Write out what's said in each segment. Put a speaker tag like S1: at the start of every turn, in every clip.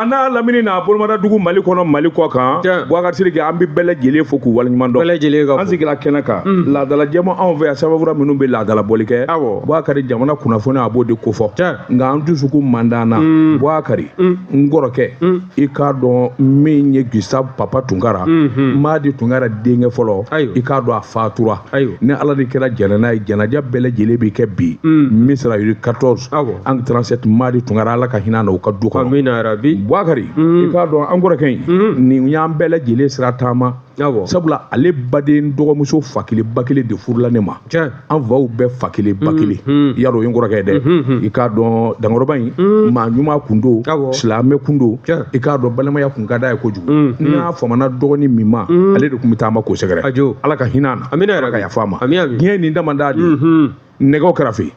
S1: A n'a lamini n'a bolomadadugu Mali kɔnɔ Mali kɔ kan.
S2: Tiɲɛ.
S1: Boubacar Sidiki, an bɛ bɛɛ lajɛlen fo k'u waleɲuman dɔn.
S2: Bɛɛ lajɛlen ka
S1: An
S2: fo.
S1: sigira kɛnɛ kan. Laadala jɛma anw fɛ yan, sɛbɛnfura minnu bɛ laadala bɔli kɛ.
S2: Awɔ.
S1: Boubacar, jamana kunnafoni a b'o de kofɔ.
S2: Tiɲɛ.
S1: Nka an dusukun man d'an na. Boubacar, n kɔrɔkɛ, i k'a dɔn min ye Gustave Papa Tunkara, Madi Tunkara denkɛ fɔlɔ,
S2: Ayiwa.
S1: i k'a dɔn a fatura.
S2: Ayiwa.
S1: Ni Ala de kɛra jɛnɛ n'a ye, jɛnɛja bɛɛ lajɛlen bɛ kɛ bi. Misira rue 14.
S2: Awɔ.
S1: Angle 37, Madi Tunkara, Ala ka hinɛ a na u ka du kɔnɔ.
S2: Amina yarabi.
S1: Boubacar, i k'a dɔn an kɔrɔkɛ in, nin y'an bɛɛ lajɛlen sira taama.
S2: Awɔ.
S1: Sabula ale baden dɔgɔmuso fa kelen ba kelen de furula ne ma.
S2: Tiɲɛ.
S1: An faw bɛɛ fa kelen ba kelen. I y'a dɔn o ye n kɔrɔkɛ ye dɛ. I k'a dɔn dankɔrɔba in, maa ɲuman kun don,
S2: Awɔ.
S1: silamɛ kun don.
S2: Tiɲɛ.
S1: I k'a dɔn balimaya kun ka d'a ye kojugu. N'a famana dɔgɔnin min ma, ale de kun bɛ taa ma k'o sɛgɛrɛ.
S2: Ajo.
S1: Ala ka hinɛ a na.
S2: Amina
S1: Ala ka
S2: yarabi.
S1: yafa a ma.
S2: Ami, ami.
S1: Diɲɛ nin damanda de ye. Nɛgɛw kɛrɛfɛ.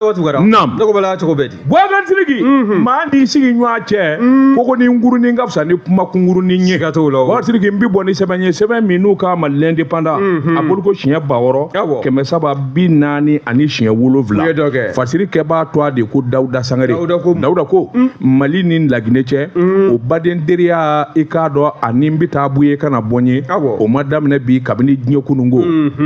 S2: Tunkara.
S1: Naam.
S2: Ne ko bala cogo bɛ di?
S1: Boubacar Sidiki, maa n'i sigi ɲɔgɔn cɛ, koko ni nkurunin ka fisa ni kuma kunkurunin ye.
S2: Siga t'o la o.
S1: Boubacar Sidiki, n bɛ bɔ ni sɛbɛn ye, sɛbɛn min n'u k'a ma L'Indépendant, a bolo ko siɲɛ ba wɔɔrɔ
S2: Awɔ.
S1: 347.
S2: U ye dɔ kɛ.
S1: Fasiri kɛbaa tɔgɔ de ko Dawuda Sangare.
S2: Dawuda ko.
S1: Dawuda ko Mali ni Laginɛ cɛ, o baden teriya, i k'a dɔn ani n bɛ taa bɔ ye ka na bɔ n ye.
S2: Awɔ.
S1: O ma daminɛ bi, kabini diɲɛ kununko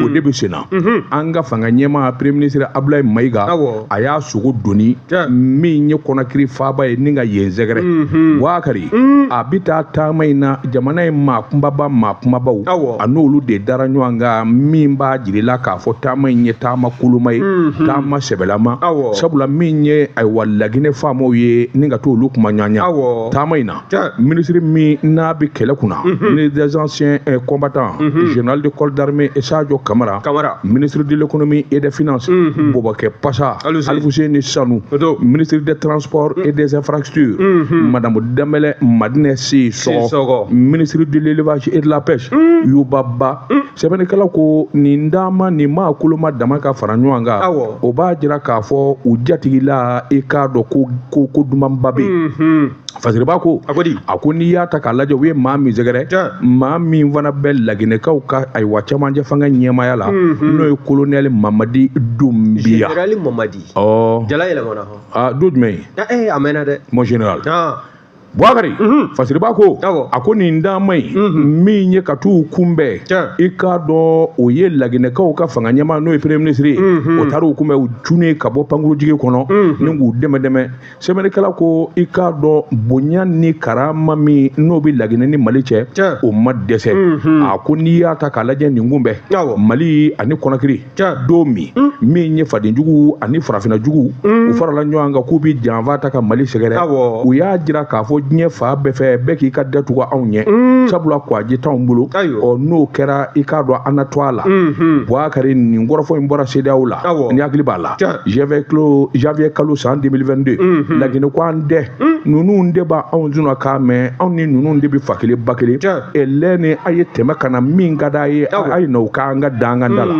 S1: o de bɛ sen na. An ka fanga ɲɛmaa, premier ministre Abdoulaye Mayiga,
S2: Awɔ.
S1: a y'a sogo doni
S2: Tiɲɛ.
S1: min ye Kɔnakiri faaba ye ni ka yen sɛgɛrɛ. Boubacar, a bɛ taa taama in na, jamana ye maa kunbaba, maa kumabaw,
S2: Awɔ.
S1: a n'olu de dara ɲɔgɔn kan, min b'a jira k'a fɔ taama in ye taama koloma ye, taama sɛbɛlama.
S2: Awɔ.
S1: Sabula min ye ayiwa Laginɛ faamaw ye ni ka t'olu kuma ɲɔgɔn
S2: Awɔ.
S1: taama in na,
S2: Tiɲɛ.
S1: ministre min n'a bɛ kɛlɛ kunna, ministre des anciens combattants, général de corps d'armée Sadio Kamara,
S2: Kamara.
S1: ministre de l'économie et des finances Boubacar Passa
S2: Alioune
S1: Alfousseyni Sanou,
S2: Odo.
S1: ministre des transports et des infrastructures Madame Dembélé Madine Sissoko,
S2: Sissoko.
S1: ministre de l'élevage et de la pêche Yuba Ba. Sɛbɛnnikɛla ko nin dama nin maa koloma dama ka fara ɲɔgɔn kan,
S2: Awɔ.
S1: o b'a jira k'a fɔ u jatigila, i k'a dɔn ko ko ko dumanba bɛ yen. Fasiriba ko
S2: A ko di?
S1: A ko n'i y'a ta k'a lajɛ, u ye maa min sɛgɛrɛ,
S2: Tiɲɛ.
S1: maa min fana bɛ Laginɛkaw ka ayiwa cɛmancɛ fanga ɲɛmaaya la, n'o ye colonel Mamadi Doumbia.
S2: Général Mamadi.
S1: Ɔ.
S2: Jala yɛlɛmana hɔn.
S1: A don jumɛn ye?
S2: Eh, a mɛnna dɛ.
S1: Mon général.
S2: Ah.
S1: Boubacar, Fasiriba ko
S2: Awɔ.
S1: a ko nin dama in min ye ka t'u kunbɛn,
S2: Tiɲɛ.
S1: i k'a dɔn o ye Laginɛkaw ka fanga ɲɛmaa, n'o ye premier ministre ye, o taara u kunbɛn, u cunnen ka bɔ pankurujigi kɔnɔ ni k'u dɛmɛ dɛmɛ. Sɛbɛnnikɛla ko i k'a dɔn bonya ni karama min n'o bɛ Laginɛ ni Mali cɛ,
S2: Tiɲɛ.
S1: o ma dɛsɛ. A ko n'i y'a ta k'a lajɛ, nin kunbɛn
S2: Awɔ.
S1: Mali ani Kɔnakiri,
S2: Tiɲɛ.
S1: don min min ye fadenjugu ani farafinnajugu u farala ɲɔgɔn kan k'u bɛ janfa ta ka Mali sɛgɛrɛ,
S2: Awɔ.
S1: u y'a jira k'a fɔ diɲɛ fan bɛɛ fɛ, bɛɛ k'i ka da tugu anw ɲɛ, sabula kwaji t'anw bolo.
S2: Ayiwa.
S1: Ɔ, n'o kɛra, i k'a dɔn an na to a la. Boubacar, nin kɔrɔfɔ in bɔra CEDEAO la.
S2: Awɔ.
S1: Ni hakili b'a la,
S2: Tiɲɛ.
S1: janvier kalo san 2022, Laginɛ ko an dɛ ninnu de b'anw zuna k'a mɛn, anw ni ninnu de bɛ fa kelen ba kelen.
S2: Tiɲɛ.
S1: Ɛ lɛni a ye tɛmɛ ka na min ka d'a ye,
S2: Awɔ.
S1: a ye na o k'an ka da an ka da la.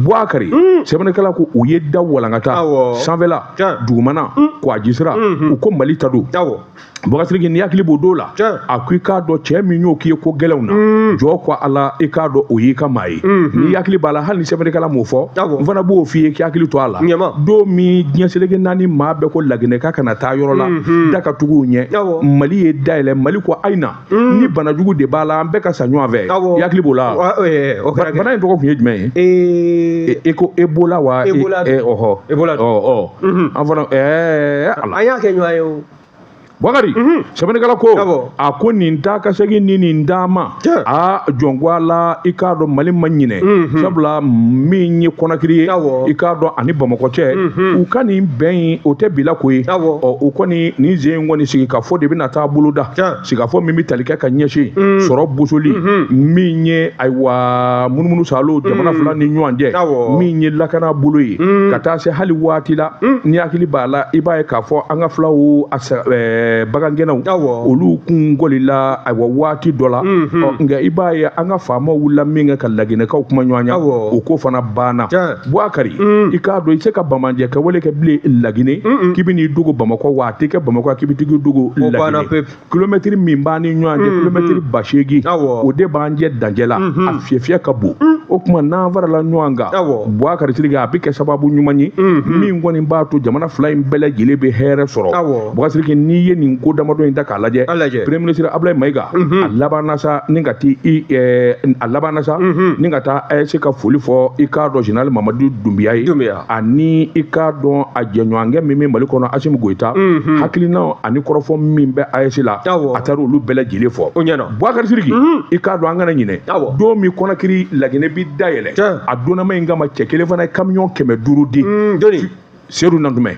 S1: Boubacar, sɛbɛnnikɛla ko u ye da walankata
S2: Awɔ.
S1: sanfɛla,
S2: Tiɲɛ.
S1: dugumana, kwaji sira, u ko Mali ta don.
S2: Awɔ.
S1: Boubacar Sidiki, ni hakili b'o don la,
S2: Tiɲɛ.
S1: a ko i k'a dɔn cɛ min y'o k'i ye ko gɛlɛnw na, jɔ ko ala, i k'a dɔn o y'i ka maa ye. N'i hakili b'a la, hali ni sɛbɛnnikɛla m'o fɔ,
S2: Awɔ.
S1: n fana b'o f'i ye k'i hakili to a la.
S2: Ɲɛma.
S1: Don min diɲɛ seleke naani maa bɛɛ ko Laginɛ k'a kana taa yɔrɔ la, da ka tugu u ɲɛ,
S2: Awɔ.
S1: Mali ye dayɛlɛ. Mali ko ayi na, ni banajugu de b'a la, an bɛɛ ka sa ɲɔgɔn fɛ.
S2: Awɔ.
S1: I hakili b'o la?
S2: Wa- o kɛra kɛ.
S1: Bana in tɔgɔ tun ye jumɛn ye? E ko Ebola wa?
S2: Ebola.
S1: Ɔhɔ.
S2: Ebola.
S1: Ɔ ɔ, an fana ala.
S2: An y'a kɛ ɲɔgɔn ye o.
S1: Boubacar, sɛbɛnnikɛla ko
S2: Awɔ.
S1: a ko nin taa ka segin ni nin d'a ma,
S2: Tiɲɛ.
S1: a jɔn ko ala, i k'a dɔn Mali ma ɲinɛ, sabula min ye Kɔnakiri ye,
S2: Awɔ.
S1: i k'a dɔn ani Bamakɔ cɛ, u ka nin bɛn in, o tɛ bila ko ye.
S2: Awɔ.
S1: Ɔ, o kɔni nin sen in kɔni, sigikafɔ de bɛna taa boloda,
S2: Tiɲɛ.
S1: sigikafɔ min bɛ tali kɛ ka ɲɛsin sɔrɔ bosoli min ye, ayiwa, munumunu salo jamana fila ni ɲɔgɔn cɛ,
S2: Awɔ.
S1: min ye lakana bolo ye, ka taa se hali waati la, ni hakili b'a la, i b'a ye k'a fɔ an ka filaw a bagangɛnnaw,
S2: Awɔ.
S1: olu kun gɔlila ayiwa waati dɔ la. Ɔ, nka i b'a ye an ka faamaw wulila min kɛ ka Laginɛkaw kuma ɲɔgɔn ɲa,
S2: Awɔ.
S1: o ko fana banna.
S2: Tiɲɛ.
S1: Boubacar, i k'a dɔn i tɛ se ka bamanjɛ kɛwale kɛ bilen Laginɛ k'i bɛ n'i dogo Bamakɔ, wa a tɛ kɛ Bamakɔ k'i bɛ t'i dogo
S2: O banna
S1: Laginɛ.
S2: pewu.
S1: Kilomɛtiri min b'an ni ɲɔgɔn cɛ, kilomɛtiri 8000,
S2: Awɔ.
S1: o de b'an jɛ dancɛ la, a fiyɛ fiyɛ ka bon. O tuma n'an farala ɲɔgɔn kan,
S2: Awɔ.
S1: Boubacar Sidiki, a bɛ kɛ sababu ɲuman ye min kɔni b'a to jamana fila in bɛɛ lajɛlen bɛ hɛrɛ sɔrɔ.
S2: Awɔ.
S1: Boubacar Sidiki, n'i ye ye nin ko damadɔ in ta k'a lajɛ premier ministre Ablaye Maïga a labanna sa ni ka a labanna sa ni ka taa AES ka foli fɔ i k'a dɔn général Mamadi Doumbouya ye ani i k'a dɔn a jɛɲɔgɔnkɛ min bɛ Mali kɔnɔ Assimi Goïta hakilinaw ani kɔrɔfɔ min bɛ AES la a taara olu bɛɛ lajɛlen fɔ Boubacar Sidiki i k'a dɔn an kana ɲinɛ don min Conakry Laginɛ bi dayɛlɛ a donnama in kama cɛ kelen fana ye camion 500 di Seydou Nantoumɛ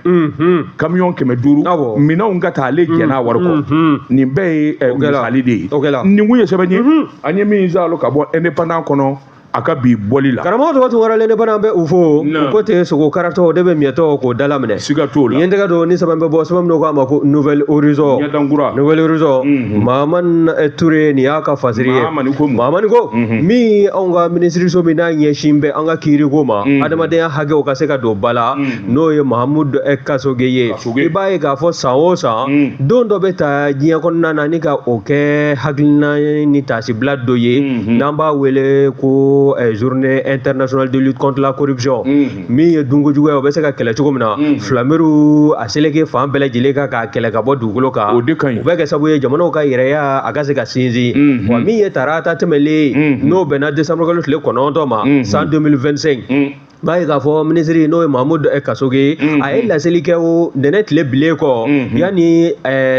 S1: camion 500 minɛnw ka taa ale jɛn'a wari kɔ nin bɛɛ ye misali de ye nin kun ye sɛbɛn ye an ye min salo ka bɔ indépendant kɔnɔ a ka bi bɔli la
S2: karamɔgɔ tɔgɔ tun wɛrɛ l'indépendant bɛ u fo u ko ten sogo karatɔ o de bɛ miɛtɔ k'o dala minɛ
S1: siga t'o la
S2: yen tɛgɛ don ni sɛbɛn bɛ bɔ sɛbɛn min ko a ma ko Nouvel Horizon Nouvel Horizon Mahamani Touré nin y'a ka fasiri ye Mahamani ko min anw ka minisiriso min n'a ɲɛsin bɛ an ka kiiriko ma adamadenya hakɛw ka se ka don ba la n'o ye Mahamudu Kasoge ye i b'a ye k'a fɔ san o san don dɔ bɛ ta diɲɛ kɔnɔna na ni ka o kɛ hakilina ni taasibila dɔ ye n'an b'a wele ko journée internationale de lutte contre la corruption min ye dunko juguya o bɛ se ka kɛlɛ cogo min na filameru a seleke fan bɛɛ lajɛlen kan k'a kɛlɛ ka bɔ dugukolo kan
S1: o de ka ɲi o
S2: bɛ kɛ sababu ye jamanaw ka yɛrɛya a ka se ka sinsin wa min ye tarata tɛmɛlen n'o bɛnna décembre kalo tile 9 ma san 2025 b'a ye k'a fɔ minisiri n'o ye Mahamudu Kasoge a ye laseli kɛ o nɛnɛ tile bilen kɔ yanni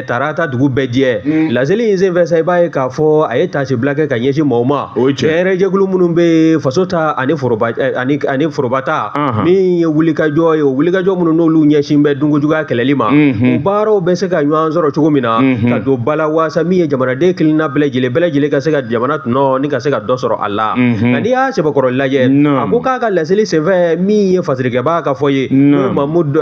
S2: tarata dugu bɛɛ jɛ laseli in senfɛ sa i b'a ye k'a fɔ a ye taasibila kɛ ka ɲɛsin maaw ma jɛkulu minnu bɛ yen faso ta ani foroba ta min ye wulikajɔ ye o wulikajɔ minnu n'olu ɲɛsin bɛ dunkojuguya kɛlɛli ma o baaraw bɛ se ka ɲɔgɔn sɔrɔ cogo min na ka don ba la waasa min ye jamanaden kelenna bɛɛ lajɛlen ka se ka jamana tɔnɔ ni ka se ka dɔ sɔrɔ a la nka n'i y'a sɛbɛkɔrɔ lajɛ a ko k'a ka laseli senfɛ min ye fasirikɛbaa ka fɔ ye n'o ye Mahamudu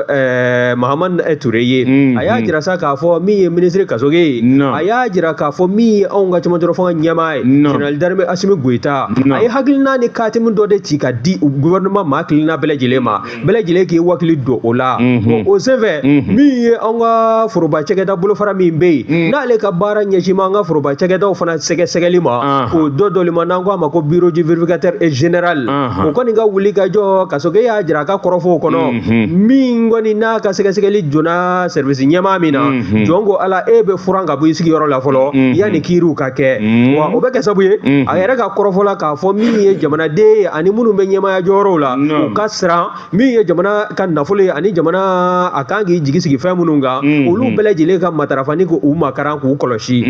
S2: Mahamani Touré ye a y'a jira sa k'a fɔ min ye minisiri Kasoge ye a y'a jira k'a fɔ min ye anw ka cɛmancɛ fanga ɲɛmaa ye général d'armée Assimi Goïta a ye hakilina ni katimu dɔ de ci ka di gouvernement maa kelenna bɛɛ lajɛlen ma bɛɛ lajɛlen k'i wakili don o la o senfɛ min ye anw ka foroba cakɛda bolofara min bɛ yen n'ale ka baara ɲɛsin ma an ka foroba cakɛdaw fana sɛgɛsɛgɛli ma k'o dɔ dɔli ma n'an ko a ma ko bureau du vérificateur général o kɔni ka wuli ka jɔ Kasoge y'a jira a ka kɔrɔfɔw kɔnɔ min kɔni n'a ka sɛgɛsɛgɛli donna service ɲɛmaa min na jɔn ko ala e bɛ furan ka bɔ i sigiyɔrɔ la fɔlɔ yanni kiiriw ka kɛ wa o bɛ kɛ sababu ye a yɛrɛ ka kɔrɔfɔ la k'a fɔ min ye jamanaden ye ani minnu bɛ ɲɛmaaya jɔyɔrɔw la u ka siran min ye jamana ka nafolo ye ani jamana a kan k'i jigi sigi fɛn minnu kan olu bɛɛ lajɛlen ka matarafa ni k'u makaran k'u kɔlɔsi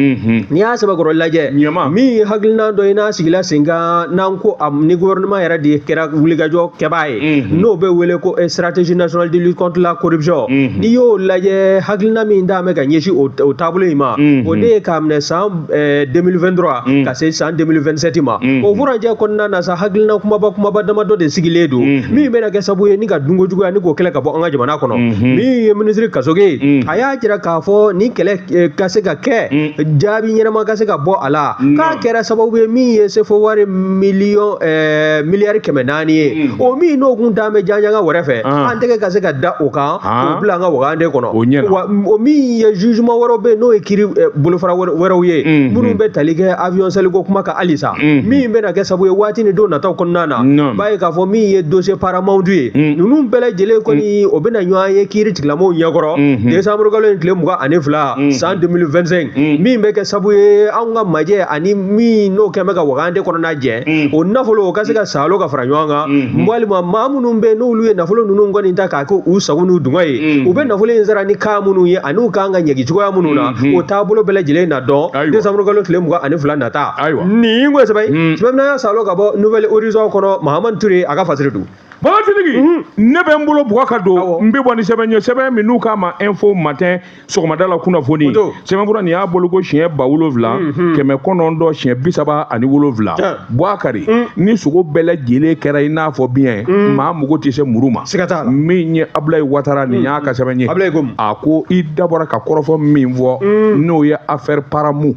S2: n'i y'a sɛbɛkɔrɔ lajɛ min ye hakilina dɔ ye n'a sigila sen kan n'an ko ni gouvernement yɛrɛ de kɛra wulikajɔ kɛbaa ye n'o bɛ wele ko stratégie nationale de lutte contre la corruption n'i y'o lajɛ hakilina min d'a mɛ ka ɲɛsin o taabolo in ma o de ye k'a minɛ san 2023 ka se san 2027 ma o furancɛ kɔnɔna na sa hakilina kumaba damadɔ de sigilen don min bɛna kɛ sababu ye ni ka dunko juguya ni k'o kɛlɛ ka bɔ an ka jamana kɔnɔ min ye minisiri Kasoge a y'a jira k'a fɔ ni kɛlɛ ka se ka kɛ jaabi ɲɛnama ka se ka bɔ a la k'a kɛra sababu ye min ye sefo wari miliyari 400 ye o min n'o kun t'an bɛ janjanga wɛrɛ fɛ an tɛgɛ ka se ka da o kan k'o bila an ka wagande kɔnɔ wa o min ye jugement wɛrɛw bɛ yen n'o ye kiiri bolofara wɛrɛw ye minnu bɛ tali kɛ avion saliko kuma kan halisa min bɛna kɛ sababu ye waati ni don nataw kɔnɔna na b'a ye k'a fɔ min ye dossier paramount ye ninnu bɛɛ lajɛlen kɔni o bɛna ɲɔgɔn ye kiiri tigilamɔgɔw ɲɛkɔrɔ décembre kalo in tile 22 san 2025 min bɛ kɛ sababu ye anw ka majɛ ani min n'o kɛn bɛ ka wagande kɔnɔna jɛ o nafolo o ka se ka salo ka fara ɲɔgɔn kan walima maa minnu bɛ n'olu ye nafolo ninnu kɔni ta k'a kɛ u sago n'u dungɔ ye u bɛ nafolo in sara ni kan minnu ye ani u kan ka ɲɛgi cogoya minnu na o taabolo bɛɛ lajɛlen na dɔn décembre kalo tile 22 nata nin ko sɛbɛn sɛbɛn y'a salo ka bɔ Nouvel Horizon kɔnɔ Mahamani Touré a ka fasiri don
S1: Baba Sidiki ne bɛ n bolo bugɔ ka don n bɛ bɔ ni sɛbɛn ye sɛbɛn min n'u k'a ma Info Matin sɔgɔmada la kunnafoni sɛbɛnfura nin y'a bolo ko siɲɛ 7,000 937 Bouakari ni sogo bɛɛ lajɛlen kɛra i n'a fɔ biɲɛ maa mago tɛ se muru ma min ye Ablaye Ouattara nin y'a ka sɛbɛn ye a ko i dabɔra ka kɔrɔfɔ min fɔ n'o ye affaire Paramou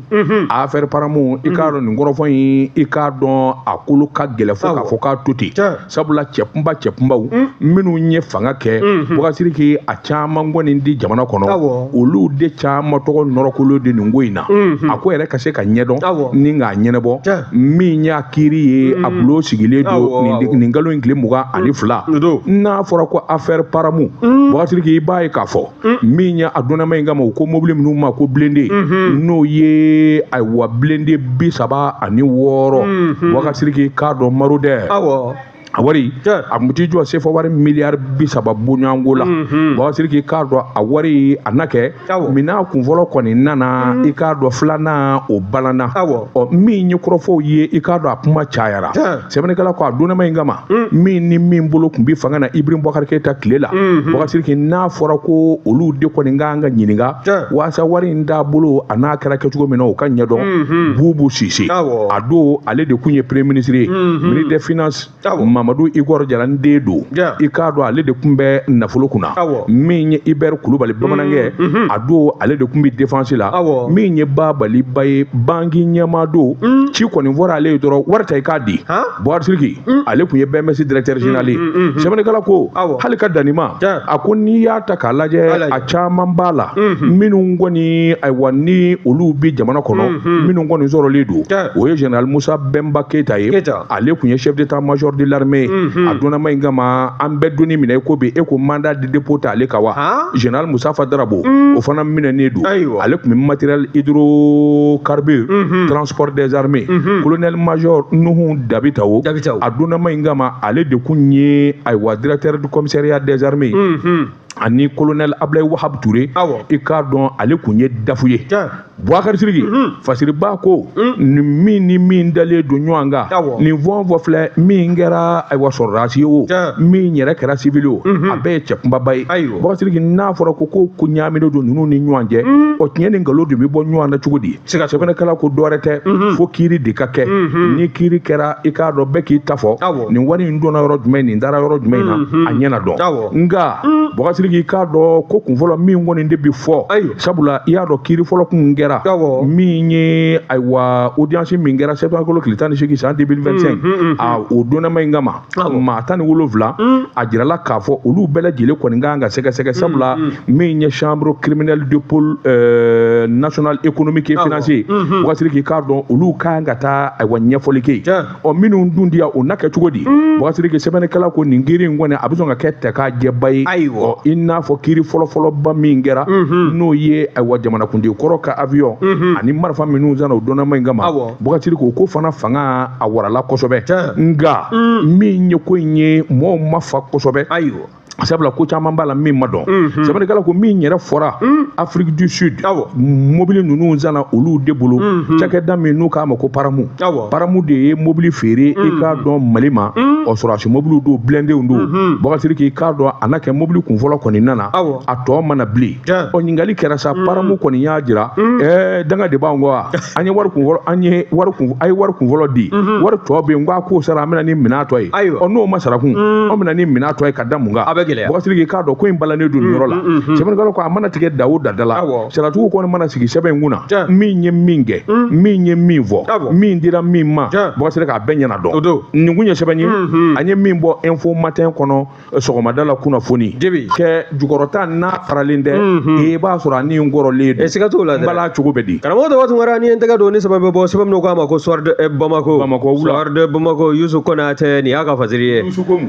S1: affaire Paramou i k'a dɔn nin kɔrɔfɔ in i k'a dɔn a kolo ka gɛlɛn fo k'a fɔ k'a to ten sabula cɛ kunba kunba cɛ kunbaw minnu ye fanga kɛ Boubacar Sidiki a caman kɔni di jamana kɔnɔ olu de caman tɔgɔ nɔrɔkolo de nin ko in na a ko yɛrɛ ka se ka ɲɛdɔn ni k'a ɲɛnabɔ min y'a kiiri ye a bulon sigilen don nin kalo in tile 22 n'a fɔra ko affaire Paramu Boubacar Sidiki i b'a ye k'a fɔ min ye a donnama in kama u ko mobili minnu ma ko blindé n'o ye ayiwa blindé 36 Boubacar Sidiki k'a dɔn maraudeur a wari a tun t'i jɔ sefa wari miliyari 30 bɔɲɔgɔnko la Boubacar Sidiki k'a dɔn a wari a na kɛ minɛn kunfɔlɔ kɔni nana i k'a dɔn filanan o balanna ɔ min ye kɔrɔfɔw ye i k'a dɔn a kuma cayara sɛbɛnnikɛla ko a donnama in kama min ni min bolo tun bɛ fanga na Ibrahim Boubacar Keïta tile la Boubacar Sidiki n'a fɔra ko olu de kɔni kan ka ɲininka waasa wari in t'a bolo a n'a kɛra kɛcogo min na o ka ɲɛdɔn Boubou Cissé a don ale de tun ye premier ministre ye ministre des finances Mamadou Igor Jara n den don i k'a dɔn ale de tun bɛ nafolo kunna min ye Hubert Kulubali bamanankɛ a don ale de tun bɛ défense la min ye Babali Ba ye banki ɲɛmaa don ci kɔni fɔra ale ye dɔrɔn wari ta i k'a di Boubacar Sidiki ale tun ye BMS directeur général ye sɛbɛnnikɛla ko hali ka dan nin ma a ko n'i y'a ta k'a lajɛ a caman b'a la minnu kɔni ayiwa ni olu bɛ jamana kɔnɔ minnu kɔni sɔrɔlen don o ye général Musa Bɛnba Keyita ye ale tun ye chef d'état-major de l'armée a donnama in kama an bɛɛ donni minɛ i ko bi e ko mandat de dépôt t'ale kan wa général Mustafa Darabo o fana minɛnen don ale tun bɛ matériel hydrocarbure transport des armées colonel major Nuhu Dabitawo a donnama in kama ale de kun ye ayiwa directeur du commissariat des armées ani colonel Ablaye Wahab Touré i k'a dɔn ale kun ye dafu ye Boubacar Sidiki Fasiriba ko nin min ni min dalen don ɲɔgɔn kan nin fɛn o fɛn filɛ min kɛra ayiwa sɔrɔdasi ye o min yɛrɛ kɛra civil o a bɛɛ ye cɛ kunbaba ye Boubacar Sidiki n'a fɔra ko ko ɲaaminen don ninnu ni ɲɔgɔn cɛ o tiɲɛ ni nkalon de bɛ bɔ ɲɔgɔn na cogo di sɛbɛnnikɛla ko dɔwɛrɛ tɛ fo kiiri de ka kɛ ni kiiri kɛra i k'a dɔn bɛɛ k'i ta fɔ nin wari in donna yɔrɔ jumɛn nin dara yɔrɔ jumɛn na a ɲɛna dɔn nka Boubacar Sidiki i k'a dɔn ko kun fɔlɔ min kɔni de bi fɔ sabula i y'a dɔn kiiri fɔlɔ kun kɛra min ye ayiwa audience min kɛra septembre kalo tile 18 san 2025 a o donnama in kama maa 17 a jirala k'a fɔ olu bɛɛ lajɛlen kɔni kan ka sɛgɛsɛgɛ sabula min ye chambre criminelle de pôle national économique et financier Boubacar Sidiki k'a dɔn olu kan ka taa ayiwa ɲɛfɔli kɛ ɔ minnu dun diya o na kɛ cogo di Boubacar Sidiki sɛbɛnnikɛla ko nin kiiri in kɔni a bɛ sɔn ka kɛ tɛ k'a jɛba ye ɔ i n'a fɔ kiiri fɔlɔfɔlɔba min kɛra n'o ye ayiwa jamanakuntigi kɔrɔ ka avion ani marifa minnu sanna o donnama in kama Boubacar Sidiki o ko fana fanga a warala kosɛbɛ nka min ye ko in ye mɔgɔw ma fa kosɛbɛ sabula ko caman b'a la min ma dɔn sɛbɛnnikɛla ko min yɛrɛ fɔra Afrique du Sud mobili ninnu sanna olu de bolo cakɛda min n'u k'a ma ko Paramu Paramu de ye mobili feere i k'a dɔn Mali ma o sɔrɔdasi mobiliw don blindéw don Boubacar Sidiki i k'a dɔn a na kɛ mobili kunfɔlɔ kɔni nana a tɔ mana bilen ɔ ɲininkali kɛra sa Paramu kɔni y'a jira danga de b'anw kɔ wa an ye wari kunfɔlɔ an ye wari kun a ye wari kunfɔlɔ di wari tɔ bɛ yen n k'a k'o sara an bɛna ni minɛn tɔ ye ɔ n'o ma sara kun an bɛna ni minɛn tɔ ye ka da mun kan Boubacar Sidiki k'a dɔn ko in balannen don nin yɔrɔ la sɛbɛnnikɛla ko a mana tigɛ da o da da la saratigiw kɔni mana sigi sɛbɛn in kunna min ye min kɛ min ye min fɔ min dira min ma Boubacar Sidiki a bɛɛ ɲɛna dɔn nin kun ye sɛbɛn ye an ye min bɔ Info Matin kɔnɔ sɔgɔmada la kunnafoni kɛ jukɔrɔta n'a faralen tɛ i b'a sɔrɔ a ni n kɔrɔlen don
S2: siga t'o la dɛ n
S1: bala cogo bɛ di
S2: karamɔgɔ Daba Tunkara ni ye n tɛgɛ don ni sɛbɛn bɛ bɔ sɛbɛn min k'a ma ko Soir de Bamako
S1: Bamako wula
S2: Soir de Bamako Youssou Konate nin y'a ka fasiri ye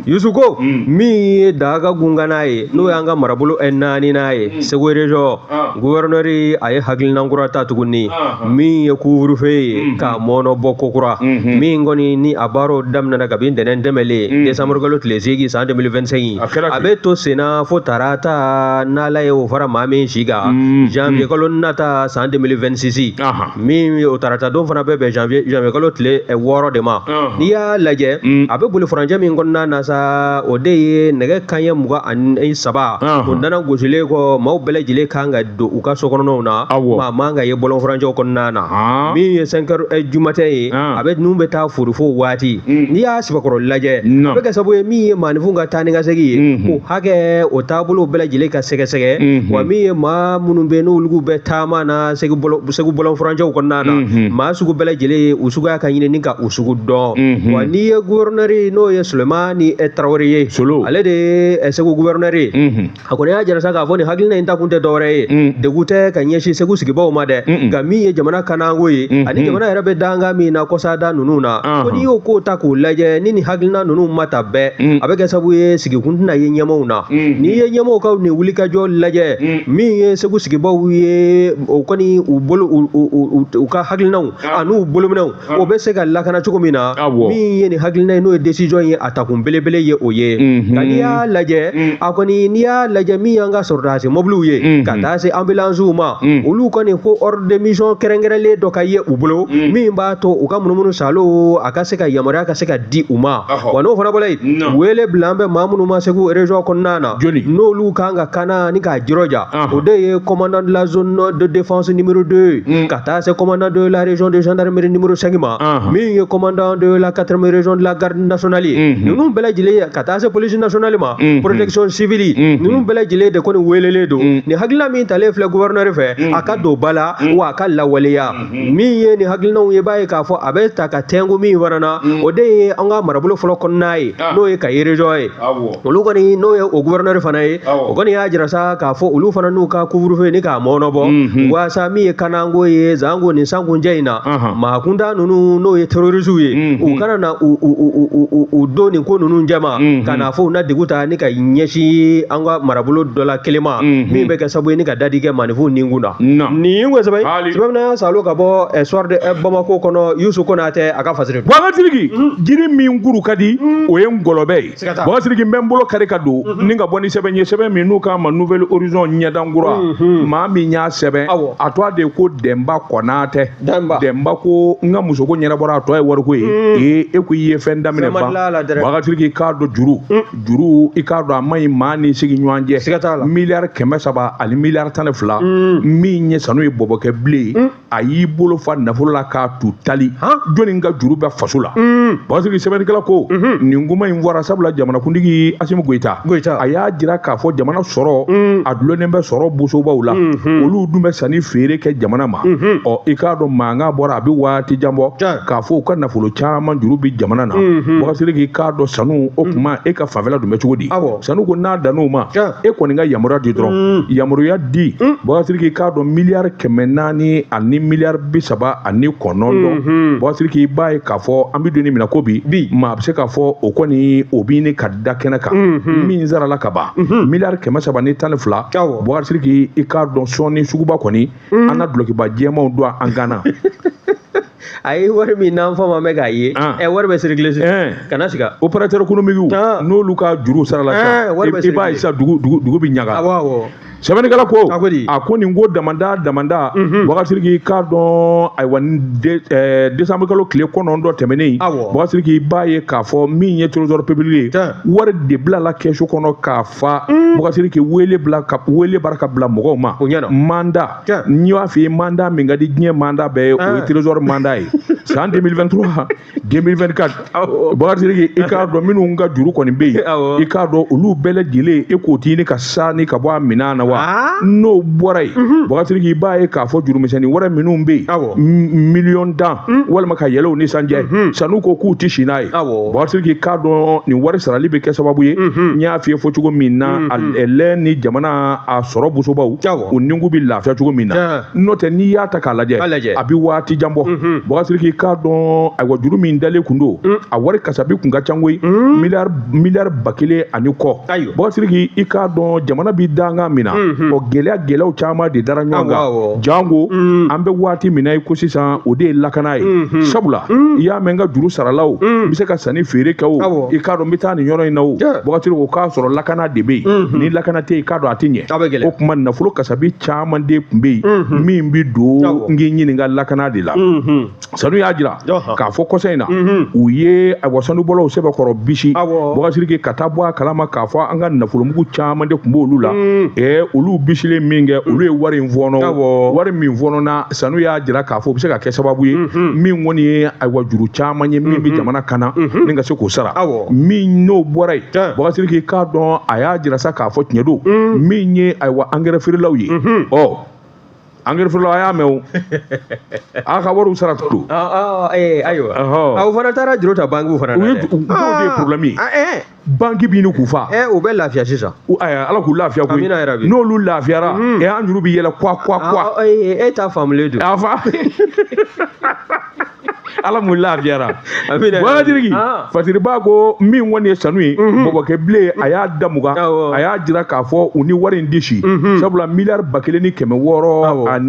S1: Youssou
S2: ko min ye daga gungana ye n'o y'an ka marabolo naaninan ye Segu région gouverneur a ye hakilina kura ta tuguni min ye couvre-feu ye k'a mɔnɔ bɔ kokura min kɔni ni a baaraw daminɛna kabi ntɛnɛn tɛmɛlen décembre kalo tile 8 san 2025 a bɛ to senna fo tarata n'Ala ye o fara maa min si kan janvier kalo nata san 2026 min o tarata don fana bɛ bɛn janvier kalo tile 6 de ma n'i y'a lajɛ a bɛ boli furancɛ min kɔnɔna na sa o de ye nɛgɛ kanɲɛ kanɲɛ 23 o nana gosilen kɔ maaw bɛɛ lajɛlen kan ka don u ka so kɔnɔnaw na maa man ka ye bɔlɔn furancɛw kɔnɔna na min ye 5 heures du matin ye a bɛ ninnu bɛ taa forofo waati n'i y'a sɛbɛkɔrɔ lajɛ a bɛ kɛ sababu ye min ye maaninfin ka taa ni ka segin ye o hakɛ o taabolo bɛɛ lajɛlen ka sɛgɛsɛgɛ wa min ye maa minnu bɛ n'olu bɛ taama na segu bɔlɔn furancɛw kɔnɔna na maa sugu bɛɛ lajɛlen u suguya ka ɲini ni ka u sugu dɔn wa n'i ye gouverneur n'o ye Sulemani Tarawele ye ale de ye Segu gouverneur ye a kɔni y'a jira sa k'a fɔ nin hakilina in ta kun tɛ dɔwɛrɛ ye degun tɛ ka ɲɛsin Segu sigibaaw ma dɛ nka min ye jamana kanako ye ani jamana yɛrɛ bɛ dankan min na kɔsada ninnu na ko n'i y'o ko ta k'o lajɛ ni nin hakilina ninnu ma ta bɛɛ a bɛ kɛ sababu ye sigikun tɛna ye ɲɛmaaw na n'i ye ɲɛmaaw ka nin wulikajɔ lajɛ min ye Segu sigibaaw ye o kɔni u bolo u ka hakilinaw an'u bolominɛw o bɛ se ka lakana cogo min na min ye nin hakilina ye n'o ye décision ye a takun belebele ye o ye nka n'i y'a lajɛ a kɔni n'i y'a lajɛ min y'an ka sɔrɔdasi mobiliw ye ka taa se ambulansiw ma olu kɔni ko ordre de mission kɛrɛnkɛrɛnlen dɔ ka ye u bolo min b'a to u ka munumunu salo a ka se ka yamaruya ka se ka di u ma wa n'o fana bɔra yen wele bila an bɛ maa minnu ma Segu région kɔnɔna na n'olu kan ka kana ni k'a jirɔja o de ye commandant de la zone de défense numéro 2 ka taa se commandant de la région de gendarmerie numéro 5 ma min ye commandant de la 4e région de la garde nationale ye ninnu bɛɛ lajɛlen ka taa se police nationale ma protection civile ninnu bɛɛ lajɛlen de kɔni welelen don nin hakilina min talen filɛ gouverneur fɛ a ka don ba la wa a ka lawaleya min ye nin hakilinaw ye b'a ye k'a fɔ a bɛ ta ka tɛnku min fana na o de ye an ka marabolo fɔlɔ kɔnɔna ye n'o ye Kayi région ye olu kɔni n'o ye o gouverneur fana ye o kɔni y'a jira sa k'a fɔ olu fana n'u ka couvre-feu ni k'a mɔɔnɔbɔ waasa min ye kananko ye zanko nin sankunjɛ in na maa kuntan ninnu n'o ye terroristew ye u kana na u don nin ko ninnu jɛma ka n'a fɔ u na degun ta ni ka ɲɛsin an ka marabolo dɔ la kelen ma min bɛ kɛ sababu ye ni ka dadi kɛ maaninfinw nikun na nin ko sɛbɛn sɛbɛn min salo ka bɔ soir de Bamako kɔnɔ Yusu Konatɛ a ka fasiri
S1: Bubakari Sidiki jiri min kuru ka di o ye ngɔlɔbɛ ye Bubakari Sidiki n bɛ n bolo kari ka don ni ka bɔ ni sɛbɛn ye sɛbɛn min n'u k'a ma Nouvel Horizon ɲɛdankura maa min y'a sɛbɛn a tɔgɔ de ko Dɛnba Kɔnatɛ Dɛnba ko n ka musoko ɲɛnabɔra a tɔ ye wariko ye ee e ko i ye fɛn daminɛ ban Bubakari Sidiki k'a dɔn juru i k'a dɔn a man ɲi maa ni sigi ɲɔgɔn cɛ miliyari 300 ani miliyari 12 min ye sanu ye bɔbɔkɛ bilen a y'i bolo fa nafolo la k'a tu tali jɔnni ka juru bɛ faso la Bubakari Sidiki sɛbɛnnikɛla ko nin kuma in fɔra sabula jamanakuntigi Asimi Goyita a y'a jira k'a fɔ jamana sɔrɔ a dulonnen bɛ sɔrɔ bosobaw la olu dun bɛ sanni feere kɛ jamana ma ɔ i k'a dɔn mankan bɔra a bɛ waati jan bɔ k'a fɔ u ka nafolo caman juru bɛ jamana na Bubakari Sidiki k'a dɔn sanu o kuma e ka fanfɛla dun bɛ cogo di sanu ko n'a dan'o ma e kɔni ka yamaruya di dɔrɔn yamaruya di Bubakari Sidiki k'a dɔn miliyari 400 ani miliyari 39 Bubakari Sidiki i b'a ye k'a fɔ an bɛ don min na ko bi maa bɛ se k'a fɔ o kɔni o bɛ ɲini ka da kɛnɛ kan min sarala ka ban miliyari 312 Bubakari Sidiki i k'a dɔn sɔɔni suguba kɔni an na dulɔkiba jɛmanw don an kan na
S2: a ye wari min n'an fa ma mɛn k'a ye wari bɛ circuler sisan kana siga
S1: opérateur économique n'olu ka juru sarala sisan i b'a ye sisan dugu bɛ ɲaga sɛbɛnnikɛla ko a ko nin ko damanda Bubakari Sidiki k'a dɔn ayiwa décembre kalo tile 9 tɛmɛnen Bubakari Sidiki i b'a ye k'a fɔ min ye trésor public ye wari de bilala kɛsu kɔnɔ k'a fa Bubakari Sidiki wele bara ka bila mɔgɔw ma mandat n y'a f'i ye mandat min ka di diɲɛ mandat bɛɛ ye o ye trésor mandat ye san 2023 2024 Bubakari Sidiki i k'a dɔn minnu ka juru kɔni bɛ yen i k'a dɔn olu bɛɛ lajɛlen e k'o t'i ɲini ka sa ni ka bɔ a minɛn na wa n'o bɔra yen Bubakari Sidiki i b'a ye k'a fɔ jurumisɛnnin wɛrɛ minnu bɛ yen miliyɔn 10 walima ka yɛlɛ u ni san cɛ sanu ko k'u tɛ si n'a ye Bubakari Sidiki k'a dɔn nin wari sarali bɛ kɛ sababu ye n y'a f'i ye fɔ cogo min na lɛ ni jamana a sɔrɔ bosobaw u nikun bɛ lafiya cogo min na n'o tɛ n'i y'a ta k'a lajɛ a bɛ waati jan bɔ Bubakari Sidiki k'a dɔn ayiwa juru min dalen kun don a wari kasabi kun ka ca koyi miliyari 1000 ani kɔ Bubakari Sidiki i k'a dɔn jamana bɛ dankan min na o gɛlɛyaw caman de dara ɲɔgɔn kan jango an bɛ waati min na i ko sisan o de ye lakana ye sabula i y'a mɛn n ka juru sarala o n bɛ se ka sanni feere kɛ o i k'a dɔn n bɛ taa nin yɔrɔ in na o Bubakari Sidiki o k'a sɔrɔ lakana de bɛ yen ni lakana tɛ yen i k'a dɔn a tɛ ɲɛ o tuma nafolo kasabi caman de tun bɛ yen min bɛ don n k'i ɲininka lakana de la sanu y'a jira k'a fɔ kɔsa in na U ye ayiwa sanubɔlaw sɛbɛkɔrɔ bisi Boubacar Sidiki ka taa bɔ a kalama k'a fɔ an ka nafolomugu caman de tun b'olu la. Olu bisilen min kɛ, olu ye wari in fɔɔnɔ. Wari min fɔɔnɔna, Sanu y'a jira k'a fɔ o bɛ se ka kɛ sababu ye min kɔni ye ayiwa juru caman ye min bɛ jamana kana ni ka se k'o sara. Min n'o bɔra yen, Boubacar Sidiki k'a dɔn a y'a jira sa k'a fɔ tiɲɛ don, min ye ayiwa angɛrɛ feerelaw ye, angɛrɛ feerelaw, a y'a mɛn o, a ka wariw sara tɔ don.
S2: Ayiwa, aw fana taara juru ta banque fana na dɛ.
S1: O de ye problème ye. Banque b'i ni k'u fa.
S2: U bɛ lafiya sisan.
S1: Ala k'u lafiya koyi.
S2: Amina yarabi.
S1: N'olu lafiyara, an juru bɛ yɛlɛ kwa kwa kwa.
S2: E ta faamulen don.
S1: A fa. Ala m'u lafiyara.
S2: Amina.
S1: Boubacar Sidiki, Fasiriba ko min kɔni ye sanu ye, Bɔbɔkɛ bilen a y'a da mugan, a y'a jira k'a fɔ u ni wari in tɛ si, sabula miliyari 1654.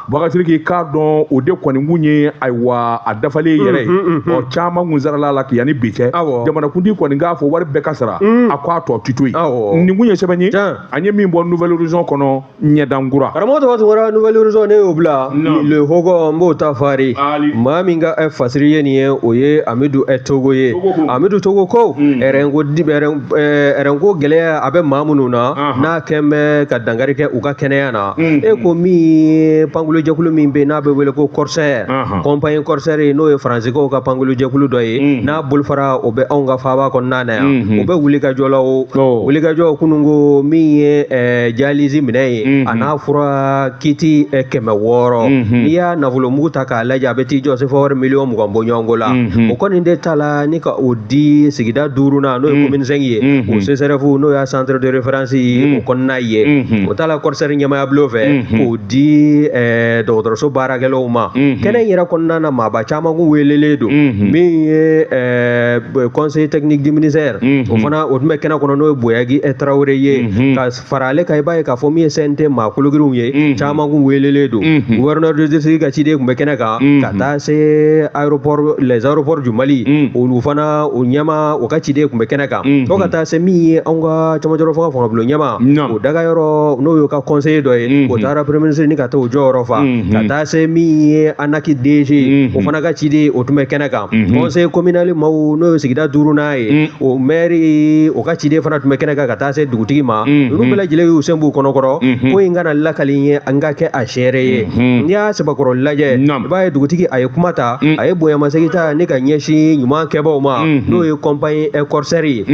S1: Boubacar Sidiki k'a dɔn o de kɔni kun ye ayiwa a dafalen yɛrɛ ye. Ɔ caman kun sarala la yanni bi cɛ. Jamanakuntigi kɔni k'a fɔ wari bɛɛ ka sara, a ko a tɔ ti to yen. Nin kun ye sɛbɛn ye an ye min bɔ Nouvel Horizon kɔnɔ, ɲɛdankura.
S2: Karamɔgɔ tɔgɔ Tunkara, Nouvel Horizon ne y'o bila le Hogon, n b'o ta fari. Maa min ka fasiri ye nin ye, o ye Amidu Togo ye. Amidu Togo ko ɛrɛnko gɛlɛya a bɛ maa minnu na, n'a kɛn bɛ ka dankari kɛ u ka kɛnɛya na. E ko min ye pankurujɛkulu min bɛ yen n'a bɛ wele ko Corsair, compagnie Corsair, n'o ye Faransikaw ka pankurujɛkulu dɔ ye, n'a bolofara o bɛ anw ka faaba kɔnɔna na yan, o bɛ wulikajɔ la. O wulikajɔ kununko min ye dialyse minɛ ye, a n'a fura kiti 600, n'i y'a nafolomugu ta k'a lajɛ, a bɛ t'i jɔ sefa wari miliyɔn 20 bɔ ɲɔgɔnko la. O kɔni de ta la ni ka o di sigida duurunan, n'o ye commune 5 ye, o CSRF, n'o y'a centre de référence ye, o kɔnɔna ye, o ta la Corsair ɲɛmaya bulon fɛ k'o di dɔgɔtɔrɔso baarakɛlaw ma. Kɛnɛ in yɛrɛ kɔnɔna na, maaba caman kun welelen don. Min ye conseil technique du ministère, o fana o tun bɛ kɛnɛ kɔnɔ, n'o ye Boyagi Tarawele ye. Ka fara ale kan, i b'a ye k'a fɔ min ye CNT maa kologirinw ye, caman kun welelen don. Gouverneur de district ka ciden tun bɛ kɛnɛ kan, ka taa se aéroport, les aéroports du Mali, olu fana o ɲɛma, o ka ciden tun bɛ kɛnɛ kan, fo ka taa se min ye anw ka camancɛrɔ fanga fangabulon ɲɛma, o dagayɔrɔ, n'o y'o ka conseiller dɔ ye, o taara premier ministre ni ka taa o jɔyɔrɔ fa, ka taa se min ye ANAC DG, o fana ka ciden o tun bɛ kɛnɛ kan. Conseil communal maaw, n'o ye sigida duurunan ye, o maire, o ka ciden fana tun bɛ kɛnɛ kan, ka taa se dugutigi ma. Ninnu bɛɛ lajɛlen y'u sen b'u kɔnɔkɔrɔ ko in kana lakali ye, an ka kɛ a seere ye. N'i y'a sɛbɛkɔrɔ lajɛ, i b'a ye dugutigi a ye kuma ta, a ye bonyamasegin ta ni ka ɲɛsin ɲuman kɛbaaw ma, n'o ye compagnie Corsair ye.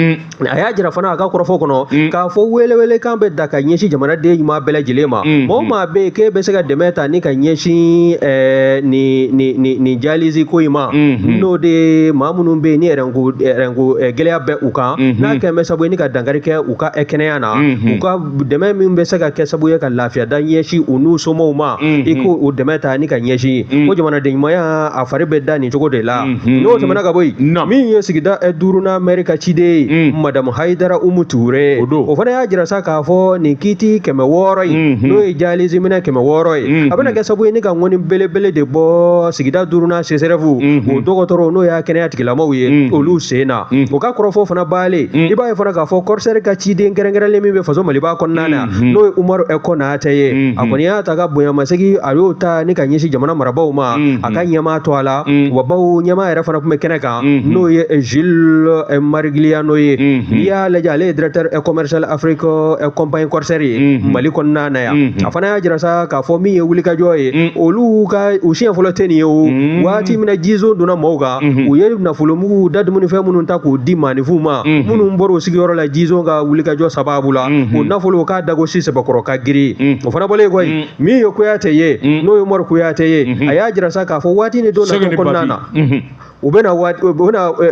S2: A y'a jira fana a ka kɔrɔfɔ kɔnɔ k'a fɔ welewelekan bɛ da ka ɲɛsin jamanaden ɲuman bɛɛ lajɛlen ma. Mɔgɔ o maa bɛ yen k'e bɛ se ka dɛmɛ ta ni ka ɲɛsin nin dialyse ko in ma, n'o de ye maa minnu bɛ yen ni ɛrɛnko gɛlɛya bɛ u kan, n'a kɛn bɛ sababu ye ni ka dankari kɛ u ka kɛnɛya na, u ka dɛmɛ min bɛ se ka kɛ sababu ye ka lafiya da ɲɛsin u n'u somɔgɔw ma, i k'o o dɛmɛ ta ni ka ɲɛsin ko jamanaden ɲumanya a fari bɛ da nin cogo de la. N'o tɛmɛna ka bɔ yen, min ye sigida duurunan maire ka ciden ye, Madame Hayidara Umu Ture, o fana y'a jira sa k'a fɔ nin kiti 600 in, n'o ye dialyse minɛ 600 ye, a bɛna kɛ sababu ye ni ka ŋɔni belebele de bɔ sigida duurunan CSRF o dɔgɔtɔrɔ, n'o y'a kɛnɛya tigilamɔgɔw ye, olu sen na. O ka kɔrɔfɔ fana baalen, i b'a ye fana k'a fɔ Corsair ka ciden kɛrɛnkɛrɛnlen min bɛ faso Maliba kɔnɔna na, n'o ye Umaru Konate ye, a kɔni y'a ta ka bonyamasegin a y'o ta ni ka ɲɛsin jamana marabaaw ma, a ka ɲɛmaa to a la, wa bawo ɲɛmaa yɛrɛ fana tun bɛ kɛnɛ kan, n'o ye Jules Marigliano ye. N'i y'a lajɛ, ale ye directeur commercial Afrique compagnie Corsair ye Mali kɔnɔna na yan. A fana y'a jira sa k'a fɔ min ye wulikajɔ ye, olu ka u siɲɛ fɔlɔ tɛ nin ye. O waati min na jizo donna maaw kan, u ye nafolomugu da dumunifɛn minnu ta k'o di maaninfinw ma minnu bɔra o sigiyɔrɔ la jizo ka wulikajɔ sababu la, o nafolo k'a dagosi sɛbɛkɔrɔ ka girin. O fana bɔlen kɔ yen, min ye Kuyate ye, n'o ye Umaru Kuyate ye, a y'a jira sa k'a fɔ waati ni don natɔ kɔnɔna na, u bɛna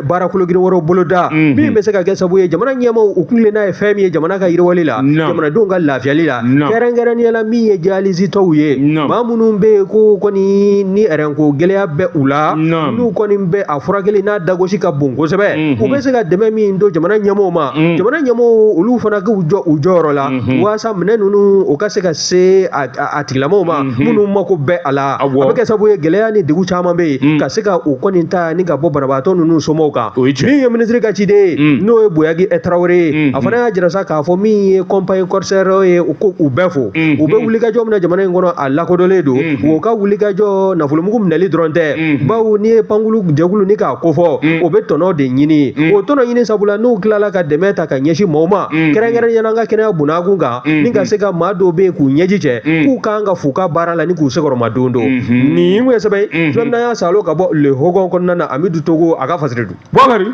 S2: baara kologirin wɛrɛw boloda min bɛ se ka kɛ sababu ye jamana ɲɛmaaw u kuntilenna ye fɛn min ye jamana ka yiriwali la, jamanadenw ka lafiyali la, kɛrɛnkɛrɛnnenya la min ye dialyse tɔw ye, maa minnu bɛ yen ko kɔni ni ɛrɛnko gɛlɛya bɛ u la, n'u kɔni bɛ a furakɛli n'a dagosi ka bon kosɛbɛ, u bɛ se ka dɛmɛ min don jamana ɲɛmaaw ma, jamana ɲɛmaaw olu fana k'u jɔ u jɔyɔrɔ la waasa minɛn ninnu o ka se ka se a tigilamɔgɔw ma minnu mako bɛ bɛ a la a bɛ kɛ sababu ye gɛlɛya ni degun caman bɛ yen ka se ka o kɔni ta ni ka bɔ banabaatɔ ninnu somɔgɔw kan. Min ye minisiri ka ciden ye, n'o ye Boyagi Tarawele ye, a fana y'a jira sa k'a fɔ min ye compagnie Corsair ye, ko u bɛɛ fo, u bɛ wulikajɔ min na jamana in kɔnɔ, a lakodɔnlen don. O ka wulikajɔ nafolomugu minɛli dɔrɔn tɛ, bawo n'i ye pankulu jɛkulu ni k'a kofɔ, o bɛ tɔnɔ de ɲini. O tɔnɔ ɲini sabula n'u tilala ka dɛmɛ ta ka ɲɛsin maaw ma, kɛrɛnkɛrɛnnenya la an ka kɛnɛya bunakun kan, ni ka se ka maa dɔw bɛ yen k'u ɲɛji cɛ k'u kan ka f'u ka baara la ni k'u senkɔrɔma don don. Nin ye sɛbɛn ye fɛn min y'a salo ka bɔ Le Hogon kɔnɔna na, Amidu Togo a ka fasiri don.
S1: Bukari,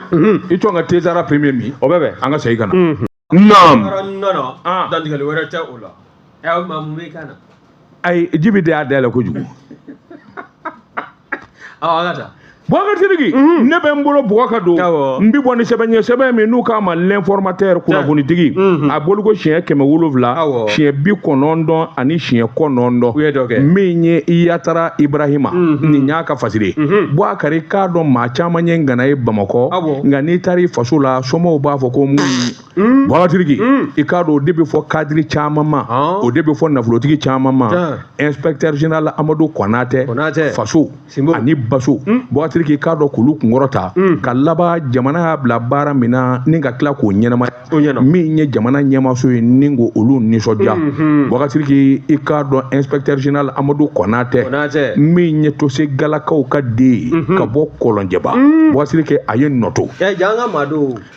S1: i tɔn ka Tezara premier min,
S2: o bɛ bɛn.
S1: An ka segin ka na. Naam.
S2: Dantigɛli wɛrɛ tɛ o la. Ɛ, maa mun b'i kan na?
S1: Ayi, Jibi de y'a dayɛlɛ kojugu.
S2: Awɔ, an ka taa.
S1: Boubacar Sidiki, ne bɛ n bolo bugɔ ka don. N bi bɔ ni sɛbɛn ye, sɛbɛn min n'u k'a ma L'Informateur, kunnafonitigi. A boliko siɲɛ 700, siɲɛ 99.
S2: U ye dɔ kɛ.
S1: Min ye Yatara Ibrahima, nin y'a ka fasiri ye. Boubacar, k'a dɔn maa caman ye ngana ye Bamakɔ, nka n'i taara i faso la, somɔgɔw b'a fɔ ko mun. Boubacar Sidiki, i k'a dɔn o de bɛ fɔ cadre caman ma, o de bɛ fɔ nafolotigi caman ma. Inspecteur général Amadou Konatɛ, faso ani baso. Boubacar Sidiki, k'a dɔn k'olu kunkɔrɔta ka laban jamana y'a bila baara min na ni ka tila k'o ɲɛnama, min ye jamana ɲɛmaso ye ni ko olu nisɔndiya. Boubacar Sidiki, i k'a dɔn inspecteur général Amadou Konatɛ, min ye Tose Galakaw ka den ye ka bɔ Kɔlɔnjɛba, Boubacar Sidiki, a ye nɔ to.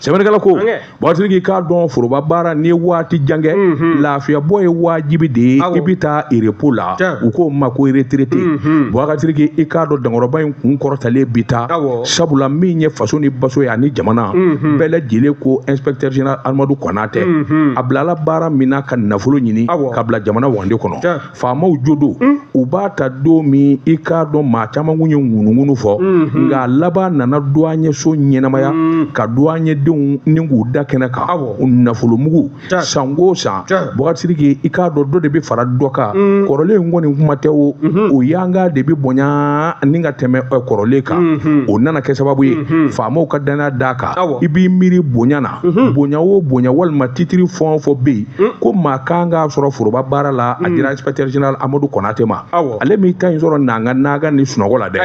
S1: Sɛbɛnnikɛla ko, Boubacar Sidiki, k'a dɔn foroba baara n'i ye waati jan kɛ, lafiyabɔ ye wajibi de ye, i bɛ taa repos la, u k'o ma ko retraité. Boubacar Sidiki, i k'a dɔn dankɔrɔba in kun kɔrɔtalen bi taa, sabula min ye faso ni baso ye ani jamana bɛɛ lajɛlen ko inspecteur général Amadou Konatɛ, a bilala baara min na ka nafolo ɲini ka bila jamana wagande kɔnɔ, faamaw jo don u b'a ta don min. I k'a dɔn maa caman kun ye ŋunuŋunu fɔ, nka a laban nana douanier so ɲɛnamaya ka douanier denw ni k'u da kɛnɛ kan, nafolomugu san o san. Boubacar Sidiki, i k'a dɔn dɔ de bɛ fara dɔ kan, kɔrɔlen in kɔni kuma tɛ, o o yanga de bɛ bonya ni ka tɛmɛ kɔrɔlen kan. O nana kɛ sababu ye faamaw ka danaya d'a kan. I b'i miiri bonya na, bonya o bonya walima titiri fɛn o fɛn bɛ yen ko maa kan k'a sɔrɔ foroba baara la, a dira inspecteur général Amadou Konatɛ ma. Ale m'i ta in sɔrɔ nanga naga ni sunɔgɔ la dɛ.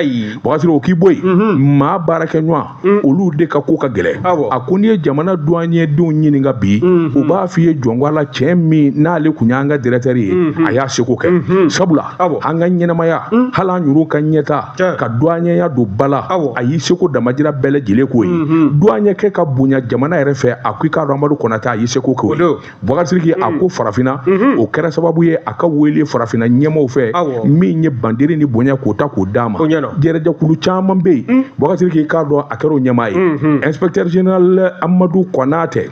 S1: Boubacar Sidiki, o k'i bɔ yen, maa baarakɛɲɔgɔn olu de ka ko ka gɛlɛn. A ko n'i ye jamana douanier denw ɲininka bi, u b'a f'i ye jɔnko ala cɛ min n'ale kun y'an ka directeur ye, a y'a seko kɛ, sabula an ka ɲɛnamaya, hali an yɛrɛw ka ɲɛta ka douanier don ba la, a y'i seko damajira bɛɛ lajɛlen k'o ye. Douanier kɛ ka bonya jamana yɛrɛ fɛ, a ko i k'a dɔn Amadou Konatɛ, a y'i seko k'o ye. Boubacar Sidiki, a ko farafinna, o kɛra sababu ye a ka wele farafinna ɲɛmaaw fɛ, min ye bandiri ni bonya k'o ta k'o d'a ma. Jɛrɛjɛkulu caman bɛ yen, Boubacar Sidiki, k'a dɔn a kɛra o ɲɛmaa ye. Inspecteur général Amadou Konatɛ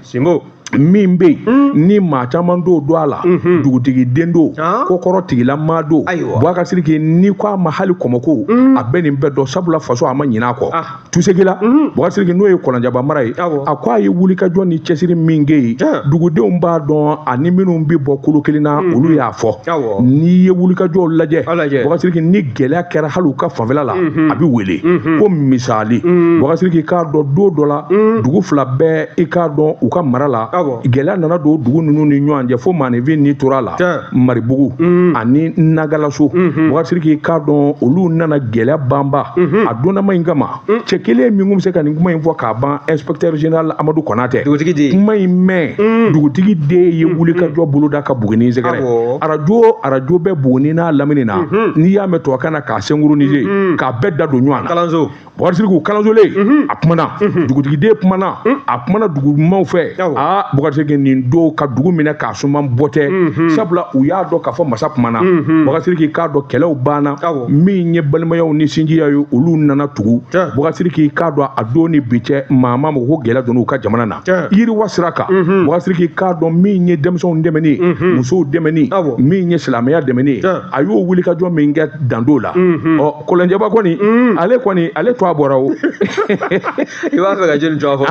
S1: min bɛ yen ni maa caman t'o dɔn a la, dugutigi den don, kokɔrɔ tigilamaa don. Boubacar Sidiki, n'i ko a ma hali kɔmɔko, a bɛ nin bɛɛ dɔn, sabula faso a ma ɲinɛ a kɔ. Tusegila, Boubacar Sidiki, n'o ye Kɔlɔnjɛba mara ye, a ko a ye wulikajɔ ni cɛsiri min kɛ yen, dugudenw b'a dɔn, ani minnu bɛ bɔ kolo kelen na, olu y'a fɔ. N'i ye wulikajɔw lajɛ, Boubacar Sidiki, ni gɛlɛya kɛra hali u ka fanfɛla la, a bɛ wele ko misali. Boubacar Sidiki, k'a dɔn don dɔ la, dugu fila bɛɛ, i k'a dɔn u ka mara la, gɛlɛya nana don dugu ninnu ni ɲɔgɔn cɛ fo maaninfin ni tora la, Maribugu ani Nagalaso. Boubacar Sidiki, k'a dɔn olu nana gɛlɛya banba a donnama in kama. Cɛ kelen min kun bɛ se ka nin kuma in fɔ k'a ban, inspecteur général Amadou Konatɛ. Kuma in mɛn, dugutigi den ye wulikajɔ boloda ka Buguni sɛgɛrɛ. Arajo bɛ Buguni n'a lamini na, n'i y'a mɛn tubabukan na k'a synchroniser k'a bɛɛ da don ɲɔgɔn na. Boubacar Sidiki, kalansolen a kumana, dugutigi kumana, a kumana dugumaw fɛ. Aa, Boubacar Sidiki, nin don ka dugu minɛ k'a suman bɔ tɛ, sabula u y'a dɔn k'a fɔ masa kumana. Boubacar Sidiki, k'a dɔn kɛlɛw banna, min ye balimayaw ni sinjiya ye, olu nana tugu. Boubacar Sidiki, k'a dɔn a don ni bi cɛ, maa ma mɔgɔ ko gɛlɛya donna u ka jamana na yiriwa sira kan. Boubacar Sidiki, k'a dɔn min ye denmisɛnw dɛmɛni ye, musow dɛmɛni, min ye silamɛya dɛmɛni ye, a y'o wulikajɔ min kɛ dando la. Ɔ, Kɔlɔnjɛba kɔni, ale kɔni, ale to a bɔra o.
S2: I b'a fɛ ka jɔnni tɔgɔ fɔ?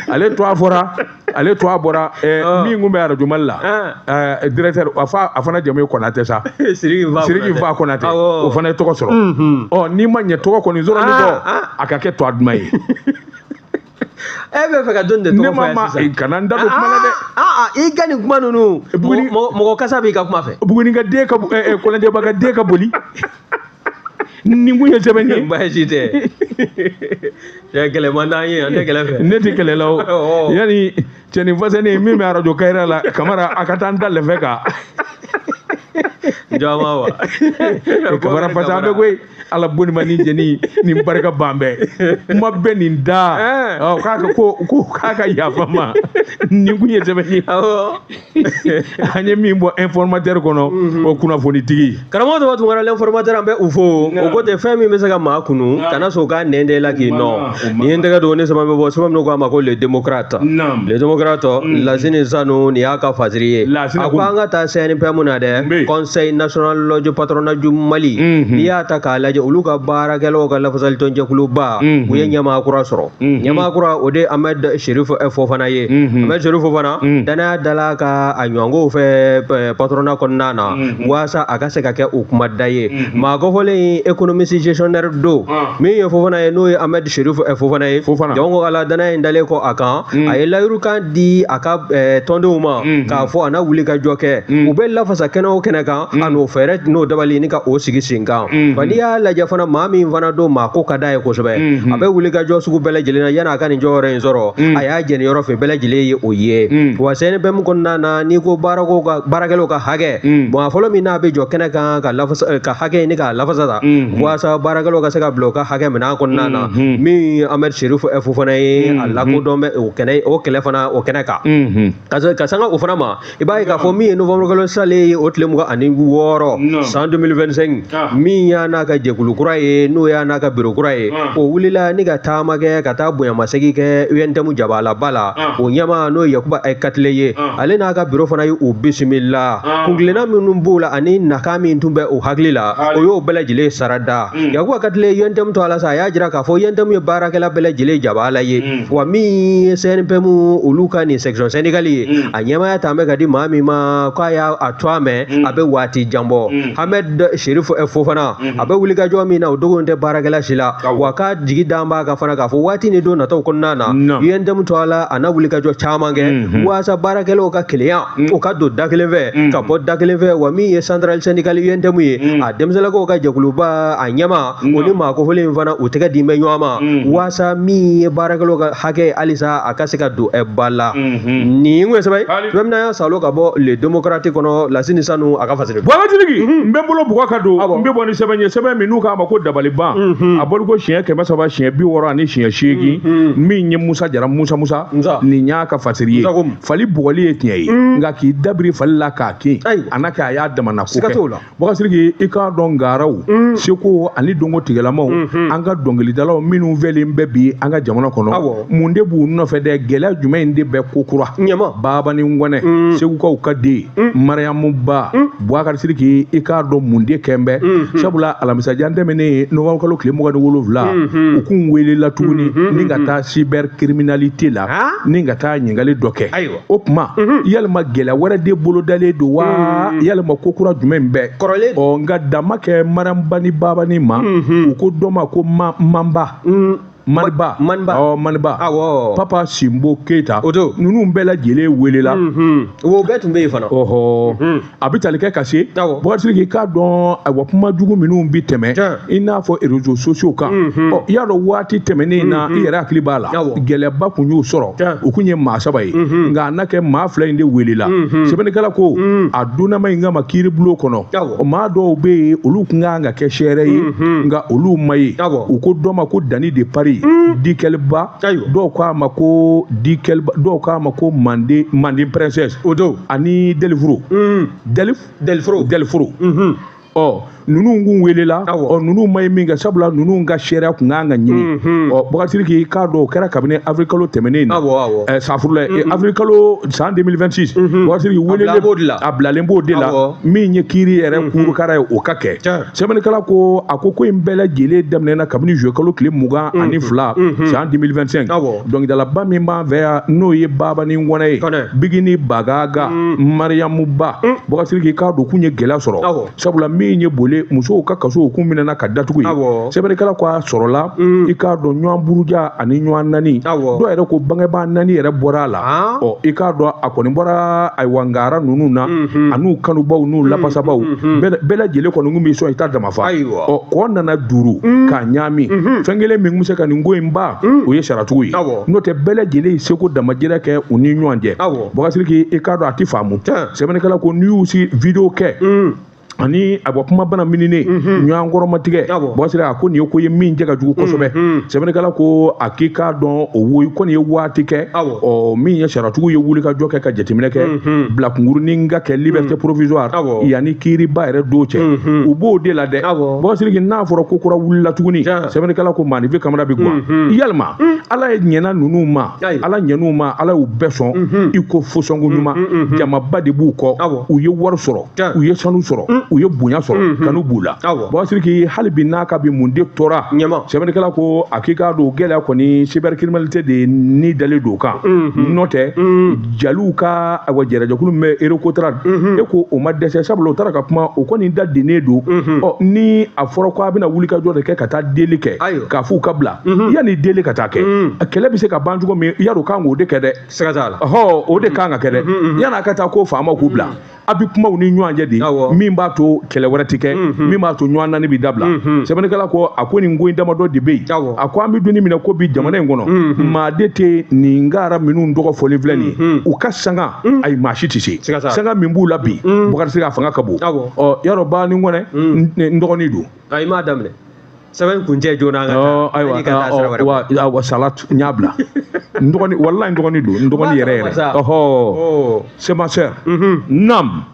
S1: Ale to a fɔra, ale to a bɔra. Min kun bɛ arajo Mali la, directeur, a fana jamu ye Konatɛ sa, Sidiki Fa Konatɛ, o fana ye tɔgɔ sɔrɔ. Ɔ, n'i ma ɲɛ tɔgɔ kɔni sɔrɔ ni kɔ, a ka kɛ to a duman ye.
S2: E bɛ fɛ ka don de tɔgɔ fɔ yan sisan.
S1: Ne ma kana n da don kuma la dɛ.
S2: I ka nin kuma ninnu. Mɔgɔ kasa b'i ka kuma fɛ.
S1: Buguni ka den ka Kɔlɛnjɛba ka den ka boli. Nin kun ye sɛbɛn ye.
S2: Baasi tɛ. Cɛ kɛlɛ man d'an ye, an tɛ kɛlɛ fɛ.
S1: Ne tɛ kɛlɛ la o. Yanni cɛnin fasɛni min bɛ arajo Kayira la, Kamara a ka taa n da lɛfɛ kan.
S2: Jama wa.
S1: Kamara fasa an bɛ koyi. Ala bonima ni jeni nin barika ban bɛɛ. Kuma bɛ nin da. Ɔ k'a ka ko k'a ka yafa ma. Nin kun ye sɛbɛn ye.
S2: Awɔ.
S1: An ye min bɔ informateur kɔnɔ, o kunnafonitigi.
S2: Karamɔgɔ Tɔgɔ Tunkara l'informateur an bɛ u fo. O ko ten fɛn min bɛ se ka maa kunu, kana sɔn k'a nɛn de la k'i nɔ. Nin ye n tɛgɛ don ni sɛbɛn bɛ bɔ, sɛbɛn min ko a ma ko le démocrate. Le démocrate, Lasine Sanu nin y'a ka fasiri ye. A ko an ka taa CNPM na dɛ. Conseil national du patronat du Mali. N'i y'a ta k'a lajɛ olu ka baarakɛlaw ka lafasalitɔnjɛkuluba u ye ɲɛmaa kura sɔrɔ. Ɲɛmaa kura o de Ahmed Chérif Fofana ye. Ahmed Chérif Fofana danaya dala ka a ɲɔgɔnw fɛ patronat kɔnɔna na walasa a ka se ka kɛ o kuma da ye. Maa kofɔlen économiste gestionnaire don min ye Fofana ye n'o ye Ahmed Chérif Fofana ye. Donc ala danaya in dalen kɔ a kan, a ye layirukan di a ka tɔndenw ma k'a fɔ a n'a wuli ka jɔ kɛ. U bɛ lafasa kɛnɛ o kɛnɛ kan a n'o fɛɛrɛ n'o dabali ni ka o sigi sen kan. Wa n'i y'a lajɛ fana maa min fana don maa ko ka d'a ye kosɛbɛ. A bɛ wuli ka jɔ sugu bɛɛ lajɛlen na yan'a ka nin jɔyɔrɔ in sɔrɔ. A y'a jɛni yɔrɔ fɛ bɛɛ lajɛlen ye o ye. Wa CNPM kɔnɔna na n'i ko baarako ka baarakɛlaw ka hakɛ, bon a fɔlɔ min n'a bɛ jɔ kɛnɛ kan ka lafasa ka hakɛ ɲini k'a lafasa ta walasa baarakɛlaw ka se ka bila u ka hakɛ minɛn kɔnɔna na min ye Ahmed Chérif Fofana ye a lakodɔn bɛ o kɛnɛ o kɛlɛ fana o kɛnɛ kan. Ka sanga o fana ma i b'a ye k'a fɔ min ye novembre kalo salen ye o tile 26 san 2025 min y'a n'a ka jɛkulu kura ye n'o y'a n'a ka biro kura ye o wulila ni ka taama kɛ ka taa bonyamasegin kɛ UNTM jabalaba la o ɲɛmaa n'o ye Yakuba Katile ye ale n'a ka biro fana ye u bisimila kuntilenna minnu b'o la ani nakan min tun bɛ o hakili la o y'o bɛɛ lajɛlen sarada. Yakuba Katile UNTM to ala sa a y'a jira k'a fɔ UNTM ye baarakɛla bɛɛ lajɛlen jabala ye wa min ye CNPM olu ka nin section syndicale ye a ɲɛmaaya ta bɛ ka di maa min ma k'a y'a to a mɛn a bɛ waati jan bɔ. Ahmed Chérif Fofana a bɛ wuli ka jɔ min na o dogo tɛ baarakɛla si la wa k'a jigi dan b'a kan fana k'a fɔ waati ni don nataw kɔnɔna na UNTM to a la a n'a wuli ka jɔ caman kɛ walasa baarakɛlaw ka kelenya o ka don da kelen fɛ ka bɔ da kelen fɛ wa min ye centrale syndicale UNTM ye a denmisɛnninlakaw ka jɛkuluba a ɲɛma o ni maa kofɔlen in fana u tɛgɛ di bɛ ɲɔgɔn ma walasa min ye baarakɛlaw ka hakɛ halisa a ka se ka don ba la. Nin kun ye sɛbɛn ye min y'a salo ka bɔ le démocrate kɔnɔ Lasine Sanu a ka fasiri.
S1: Bɔgɔtigi n bɛ bolo bugɔ ka don n bɛ bɔ ni sɛbɛn ye sɛbɛn min n'u k'a ma ko dabaliban a bɔli ko siɲɛ 300 siɲɛ 60 ani siɲɛ 8 min ye Musa Jara Musa nin y'a ka fasiri ye. Fali bugɔli ye tiɲɛ ye nka k'i dabiri fali la k'a kin a n'a kɛ a y'a damana ko kɛ. Bɔgɔsiriki i k'a dɔn ngaraw seko ani donko tigɛlamaw an ka dɔnkilidalaw minnu fɛlen bɛ bi an ka jamana kɔnɔ mun de b'u nɔfɛ dɛ gɛlɛya jumɛn in de bɛ ko kura Baba ni Ngɔnɛ Segukaw ka den Mariyamu Ba Boubacar Sidiki i k'a dɔn mun de kɛn bɛ sabula alamisajan tɛmɛnen novembre kalo tile 27 u kun welela tuguni ni ka taa cybercriminalité la ni ka taa ɲininkali dɔ kɛ. O tuma yalima gɛlɛya wɛrɛ de bolodalen don wa yalima ko kura jumɛn bɛ ɔ nka dama kɛ Mariyamu ni Baba ni ma u ko dɔ ma ko Manba Maniba ɔ Maniba
S2: awɔ
S1: Papa Simbo Keita ninnu bɛɛ lajɛlen welela
S2: o bɛɛ tun bɛ yen fana.
S1: Ɔhɔ a bɛ tali kɛ ka se Boubacar Sidiki k'a dɔn ayiwa kuma jugu minnu bɛ tɛmɛ i n'a fɔ réseaux sociaux kan ɔ i y'a dɔn waati tɛmɛnen na i yɛrɛ hakili b'a la gɛlɛyaba kun y'u sɔrɔ u kun ye maa 3 ye nka a n'a kɛ maa 2 in de welela. Sɛbɛnnikɛla ko a donnama in kama kiiribulon kɔnɔ maa dɔw bɛ yen olu kun kan ka kɛ seere ye nka olu ma ye u ko dɔ ma ko Dani de Paris Dikɛliba dɔw k'a ma ko Dikɛliba dɔw k'a ma ko Manden princesse
S2: o don
S1: ani Deliforo Deliforo ɔ ninnu kun welela ɔ ninnu ma ye min kɛ sabula ninnu ka seereya kun kan ka ɲini ɔ Boubacar Sidiki k'a dɔn o kɛra kabini avril kalo tɛmɛnen na safurula avril kalo san 2026 Boubacar Sidiki welelen a bilalen b'o de la min ye kiiri yɛrɛ kurukara ye o ka kɛ. Sɛbɛnnikɛla ko a ko in bɛɛ lajɛlen daminɛna kabini juillet kalo tile 22 san 2025 dɔnkilidalaba min b'an fɛ yan n'o ye Baba ni Ngɔnɛ ye Bigini Bagaga Mariyamu Ba Boubacar Sidiki k'a dɔn kun ye gɛlɛya sɔrɔ sabula min Min ye bole musow ka kaso kun minɛna ka datugu ye. Sɛbɛnnikɛla ko a sɔrɔla i k'a dɔn ɲɔgɔn buruja ani ɲɔgɔn nani, dɔw yɛrɛ ko bangebaa naani yɛrɛ bɔra a la. Ɔ i k'a dɔn a kɔni bɔra ayiwa ngara ninnu na an'u kanubaw n'u lapasabaw bɛɛ lajɛlen kɔni kun b'i sɔn i ta damafa. Ɔ kɔ nana duuru k'a ɲaami. Fɛn kelen min kun bɛ se ka nin ko in ban, o ye saratigiw ye. N'o tɛ bɛɛ lajɛlen ye seko damajira kɛ u ni ɲɔgɔn cɛ. Bubakari Sidiki, i k'a dɔn a ti faamu. Sɛbɛnnikɛla ko n'i y'u si video kɛ ani a bɔ kuma bana mininen ɲɔgɔn kɔrɔmatigɛ, Bubakari Sidiki, a ko nin ye ko ye min jɛ ka jugu kosɛbɛ. Sɛbɛnnikɛla ko a k'i k'a dɔn o wo kɔni ye waati kɛ. Ɔ min ye saratigiw ye wuli ka jɔ kɛ ka jateminɛ kɛ, bila kunkurunin ka kɛ liberté provisoire yanni kiiriba yɛrɛ don cɛ, u b'o de la dɛ. Bubakari Sidiki, n'a fɔra ko kura wulila tuguni, sɛbɛnnikɛla ko maaninfin kamara bi guwan. Yalima Ala ye ɲɛna ninnu ma, Ala ɲɛn'u ma, Ala y'u bɛɛ sɔn i ko fosɔnko ɲuman. Jamaba de b'u kɔ, u ye wari sɔrɔ, u ye sanu sɔrɔ, u ye bonya sɔrɔ, kanu b'u la. Bubakari Sidiki, hali bi n'a ka bi mun de tora? Sɛbɛnnikɛla ko a k'i k'a dɔn gɛlɛya kɔni cybercriminalité de ni dalen don o kan. N'o tɛ jaliw ka ayiwa jɛrɛjɛkulu min bɛ Erekotra, e ko o ma dɛsɛ, sabula o taara ka kuma, o kɔni da dennen don. Ɔ ni a fɔra ko a bɛna wulikajɔ de kɛ ka taa deli kɛ k'a f'u ka bila, yanni deli ka taa kɛ, kɛlɛ bɛ se ka ban cogo min, yar'o kan k'o de kɛ dɛ.
S2: Siga t'a la.
S1: Ɔhɔ, o de kan ka kɛ dɛ, yan'a ka taa ko faamaw k'u bila. A bɛ kumaw ni ɲɔgɔn cɛ de min b'a to kɛlɛ wɛrɛ tɛ kɛ, min b'a to ɲɔgɔn naani bɛ dabila. Sɛbɛnnikɛla ko a ko nin ko in damadɔ de bɛ yen. A ko an bɛ don min na ko bi jamana in kɔnɔ, maa de tɛ nin ngara minnu tɔgɔ fɔlen filɛ nin ye, u ka sanga ayi maa si tɛ se sanga min b'u la bi. Bubakari Sidiki, a fanga ka bon. Ɔ yarɔ ba ni kɔnɛ n dɔgɔnin don.
S2: I m'a daminɛ sɛbɛn kuncɛ joona an ka taa.
S1: Ayiwa, wa salatu n y'a bila. N dɔgɔnin, walahi n dɔgɔnin don, n dɔgɔnin yɛrɛ yɛrɛ. Ɔhɔ, c'est ma sœur. Nam.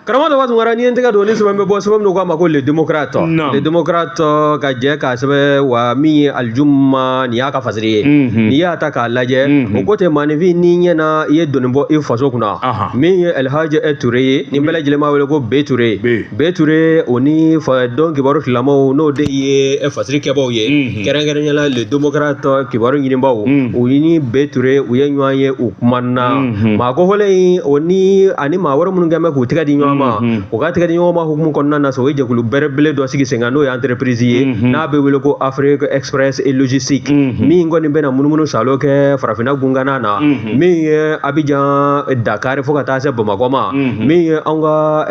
S2: Karamɔgɔ Daba Tunkara, n'i ye n tɛgɛ don ni sɛbɛn bɛ bɔ, sɛbɛn min k'a ma ko Le Démocrate. Le Démocrate ka jɛ k'a sɛbɛn wa min ye alijuma nin y'a ka fasiri ye. N'i y'a ta k'a lajɛ, o ko tɛ maaninfin n'i ɲɛna i ye doni bɔ i faso kunna. Min ye Elhaji Ture ye, ni bɛɛ lajɛlen b'a wele ko B Ture. B Ture o ni dɔn kibaru tilamaw n'o de ye fasiri kɛbaw ye, kɛrɛnkɛrɛnnenya la Le Démocrate kibaru ɲinibaaw, u ni B Ture u ye ɲɔgɔn ye, u kumana. Maa kofɔlen in o ni ani maa wɛrɛ minnu kɛn bɛ k'u tɛgɛ di ɲɔgɔn ma, o ka tɛgɛ di ɲɔgɔn ma hukumu kɔnɔna na sa, o ye jɛkulu bɛrɛbele dɔ sigi sen kan, n'o ye entreprise ye n'a bɛ wele ko Afrique Express et Logistique, min kɔni bɛna munumunu salo kɛ farafinna gungana na, min ye Abidjan, Dakar fo ka taa se Bamakɔ ma, min ye anw ka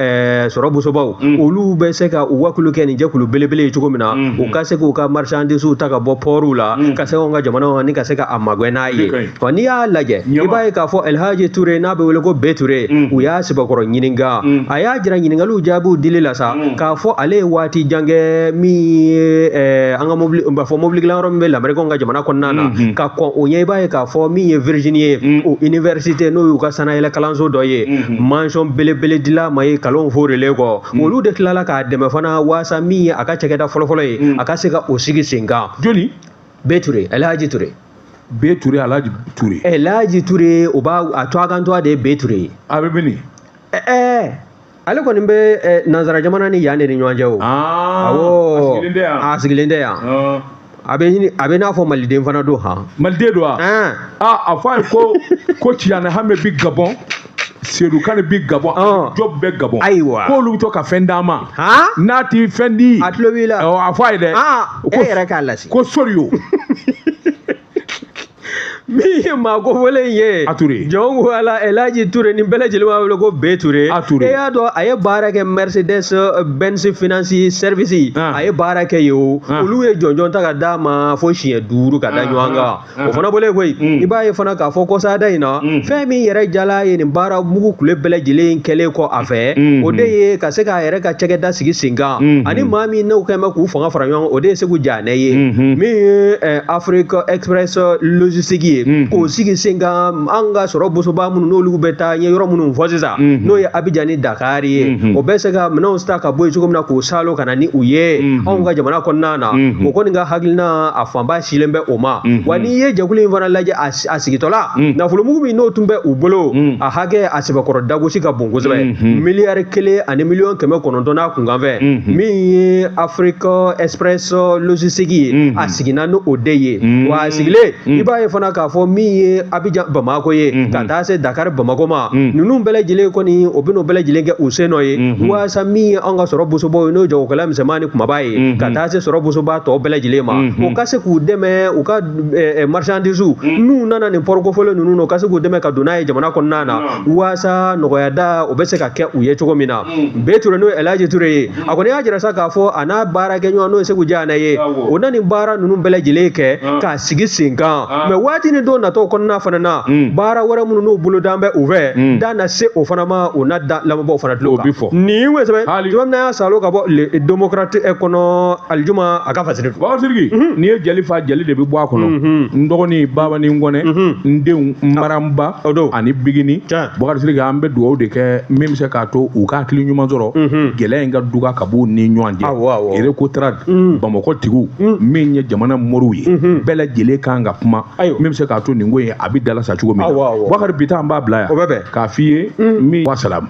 S2: sɔrɔ bosobaw, olu bɛ se ka u wakulu kɛ nin jɛkulu belebele ye cogo min na, u ka se k'u ka marchandises ta ka bɔ pɔriw la ka se anw ka jamanaw ni ka se ka a magɛn n'a ye. Wa n'i y'a lajɛ, i b'a ye k'a fɔ Elhaji Ture n'a bɛ wele ko B Ture, u y'a sɛbɛkɔrɔ ɲininka. A y'a jira ɲininkaliw jaabiw dili la sa k'a fɔ ale ye waati jan kɛ min ye an ka mobili, b'a fɔ mobili dilanyɔrɔ min bɛ Lamerikɛnw ka jamana kɔnɔna na, ka kɔn o ɲɛ, i b'a ye k'a fɔ min ye Virginie ye, o université n'o y'u ka sanayɛlɛ kalanso dɔ ye, mansion belebele dila ma ye kalonw forelen kɔ, olu de tilala k'a dɛmɛ fana waasa min ye a ka cakɛda fɔlɔfɔlɔ ye, a ka se ka o sigi sen kan.
S1: Joli?
S2: B Ture, Elhaji Ture.
S1: B Ture, Alhaji Ture.
S2: Elhaji Ture, o b'a a to a kan to de ye B Ture ye.
S1: A bɛ min?
S2: Ale kɔni bɛ nanzara jamana ni yan de ni ɲɔgɔn cɛ o.
S1: Awɔ.
S2: A sigilen tɛ yan. A bɛ a bɛ n'a fɔ maliden fana don han.
S1: Maliden don wa? A fɔ a ye ko Tiyani Hame bi Gabɔn, Seydou Kane bi Gabɔn, Job bɛ Gabɔn.
S2: Ayiwa.
S1: K'olu bɛ to ka fɛn d'a ma. N'a ti fɛn di.
S2: A tulo b'i la.
S1: A fɔ a ye dɛ.
S2: E yɛrɛ k'a lase.
S1: Ko Soriyo.
S2: Min ye maa kofɔlen ye,
S1: a Ture,
S2: jɔn ko ala Elhaji Ture ni bɛɛ lajɛlen b'a wele ko B Ture.
S1: A Ture.
S2: E y'a dɔn a ye baara kɛ Mercedes Benz Finance Service, a ye baara kɛ yen o. Olu ye jɔnjɔn ta ka d'a ma fo siɲɛ 5 ka da ɲɔgɔn kan. O fana bɔlen koyi, i b'a ye fana k'a fɔ kɔsada in na, fɛn min yɛrɛ jala ye nin baara mugu kule bɛɛ lajɛlen kɛlen kɔ a fɛ, o de ye ka se k'a yɛrɛ ka cakɛda sigi sen kan, ani maa min n'o kɛn bɛ k'u fanga fara ɲɔgɔn kan, o de ye Segu Janɛ ye, min ye Afrique Express Logistique ye, k'o sigi sen kan. An ka sɔrɔ bosoba minnu n'olu bɛ taa n ye yɔrɔ minnu fɔ sisan, n'o ye Abidjan ni Dakar ye, o bɛ se ka minɛnw ta ka bɔ yen cogo min na k'o salo ka na ni u ye anw ka jamana kɔnɔna na. O kɔni ka hakilina a fanba silen bɛ o ma. Wa n'i ye jɛkulu in fana lajɛ, a sigitɔla nafolomugu min n'o tun bɛ u bolo, a hakɛ a sɛbɛkɔrɔ dagosi ka bon kosɛbɛ, miliyari 1 ani miliyɔn 900 n'a kunkanfɛ, min ye Afrique Express Logistique ye, a siginna ni o de ye. Wa a sigilen, i b'a ye fana k'a k'a fɔ min ye Abidjan Bamako ye ka taa se Dakar Bamako ma, ninnu bɛɛ lajɛlen kɔni o bɛn'o bɛɛ lajɛlen kɛ u sen nɔ ye, walasa min ye an ka sɔrɔ bosobaw ye, n'o ye jagokɛla misɛnman ni kumaba ye, ka taa se sɔrɔ bosoba tɔ bɛɛ lajɛlen ma, o ka se k'u dɛmɛ u ka marchandise n'u nana nin port kofɔlen ninnu na, u ka se k'u dɛmɛ ka don n'a ye jamana kɔnɔna na, walasa nɔgɔyada o bɛ se ka kɛ u ye cogo min na. Be Ture, n'o ye Elhaji Ture ye, a kɔni y'a jira sa k'a fɔ a n'a baarakɛɲɔgɔn, n'o ye Segu Jana ye, o na nin baara ninnu bɛɛ lajɛlen kɛ k'a sigi sen kan. Mais waati ni don natɔw kɔnɔna fana na, baara wɛrɛ minnu n'u bolodan bɛ u fɛ da na se o fana ma, o na da lamɛnbaaw fana tulo kan. Nin ye sɛbɛn tuma min na y'a salo ka bɔ Le Démocrate kɔnɔ alijuma a ka fasiri.
S1: Bakari Sidiki, n'i ye jali fa, jali de bɛ bɔ a kɔnɔ. N dɔgɔnin Baba ni n Kɔnɛ, n denw Maranba ani Bigini, Bakari Sidiki, an bɛ dugawu de kɛ min bɛ se k'a to u ka hakili ɲuman sɔrɔ, gɛlɛya in ka duga ka b'u ni ɲɔgɔn cɛ. Recotrade Bamakɔ tigiw min ye jamana moriw ye, bɛɛ lajɛlen kan ka kuma min bɛ se k'a to nin ko in a bɛ dalasa cogo min na. Bakari, bi ta an b'a bila yan k'a f'i ye min wasalamu.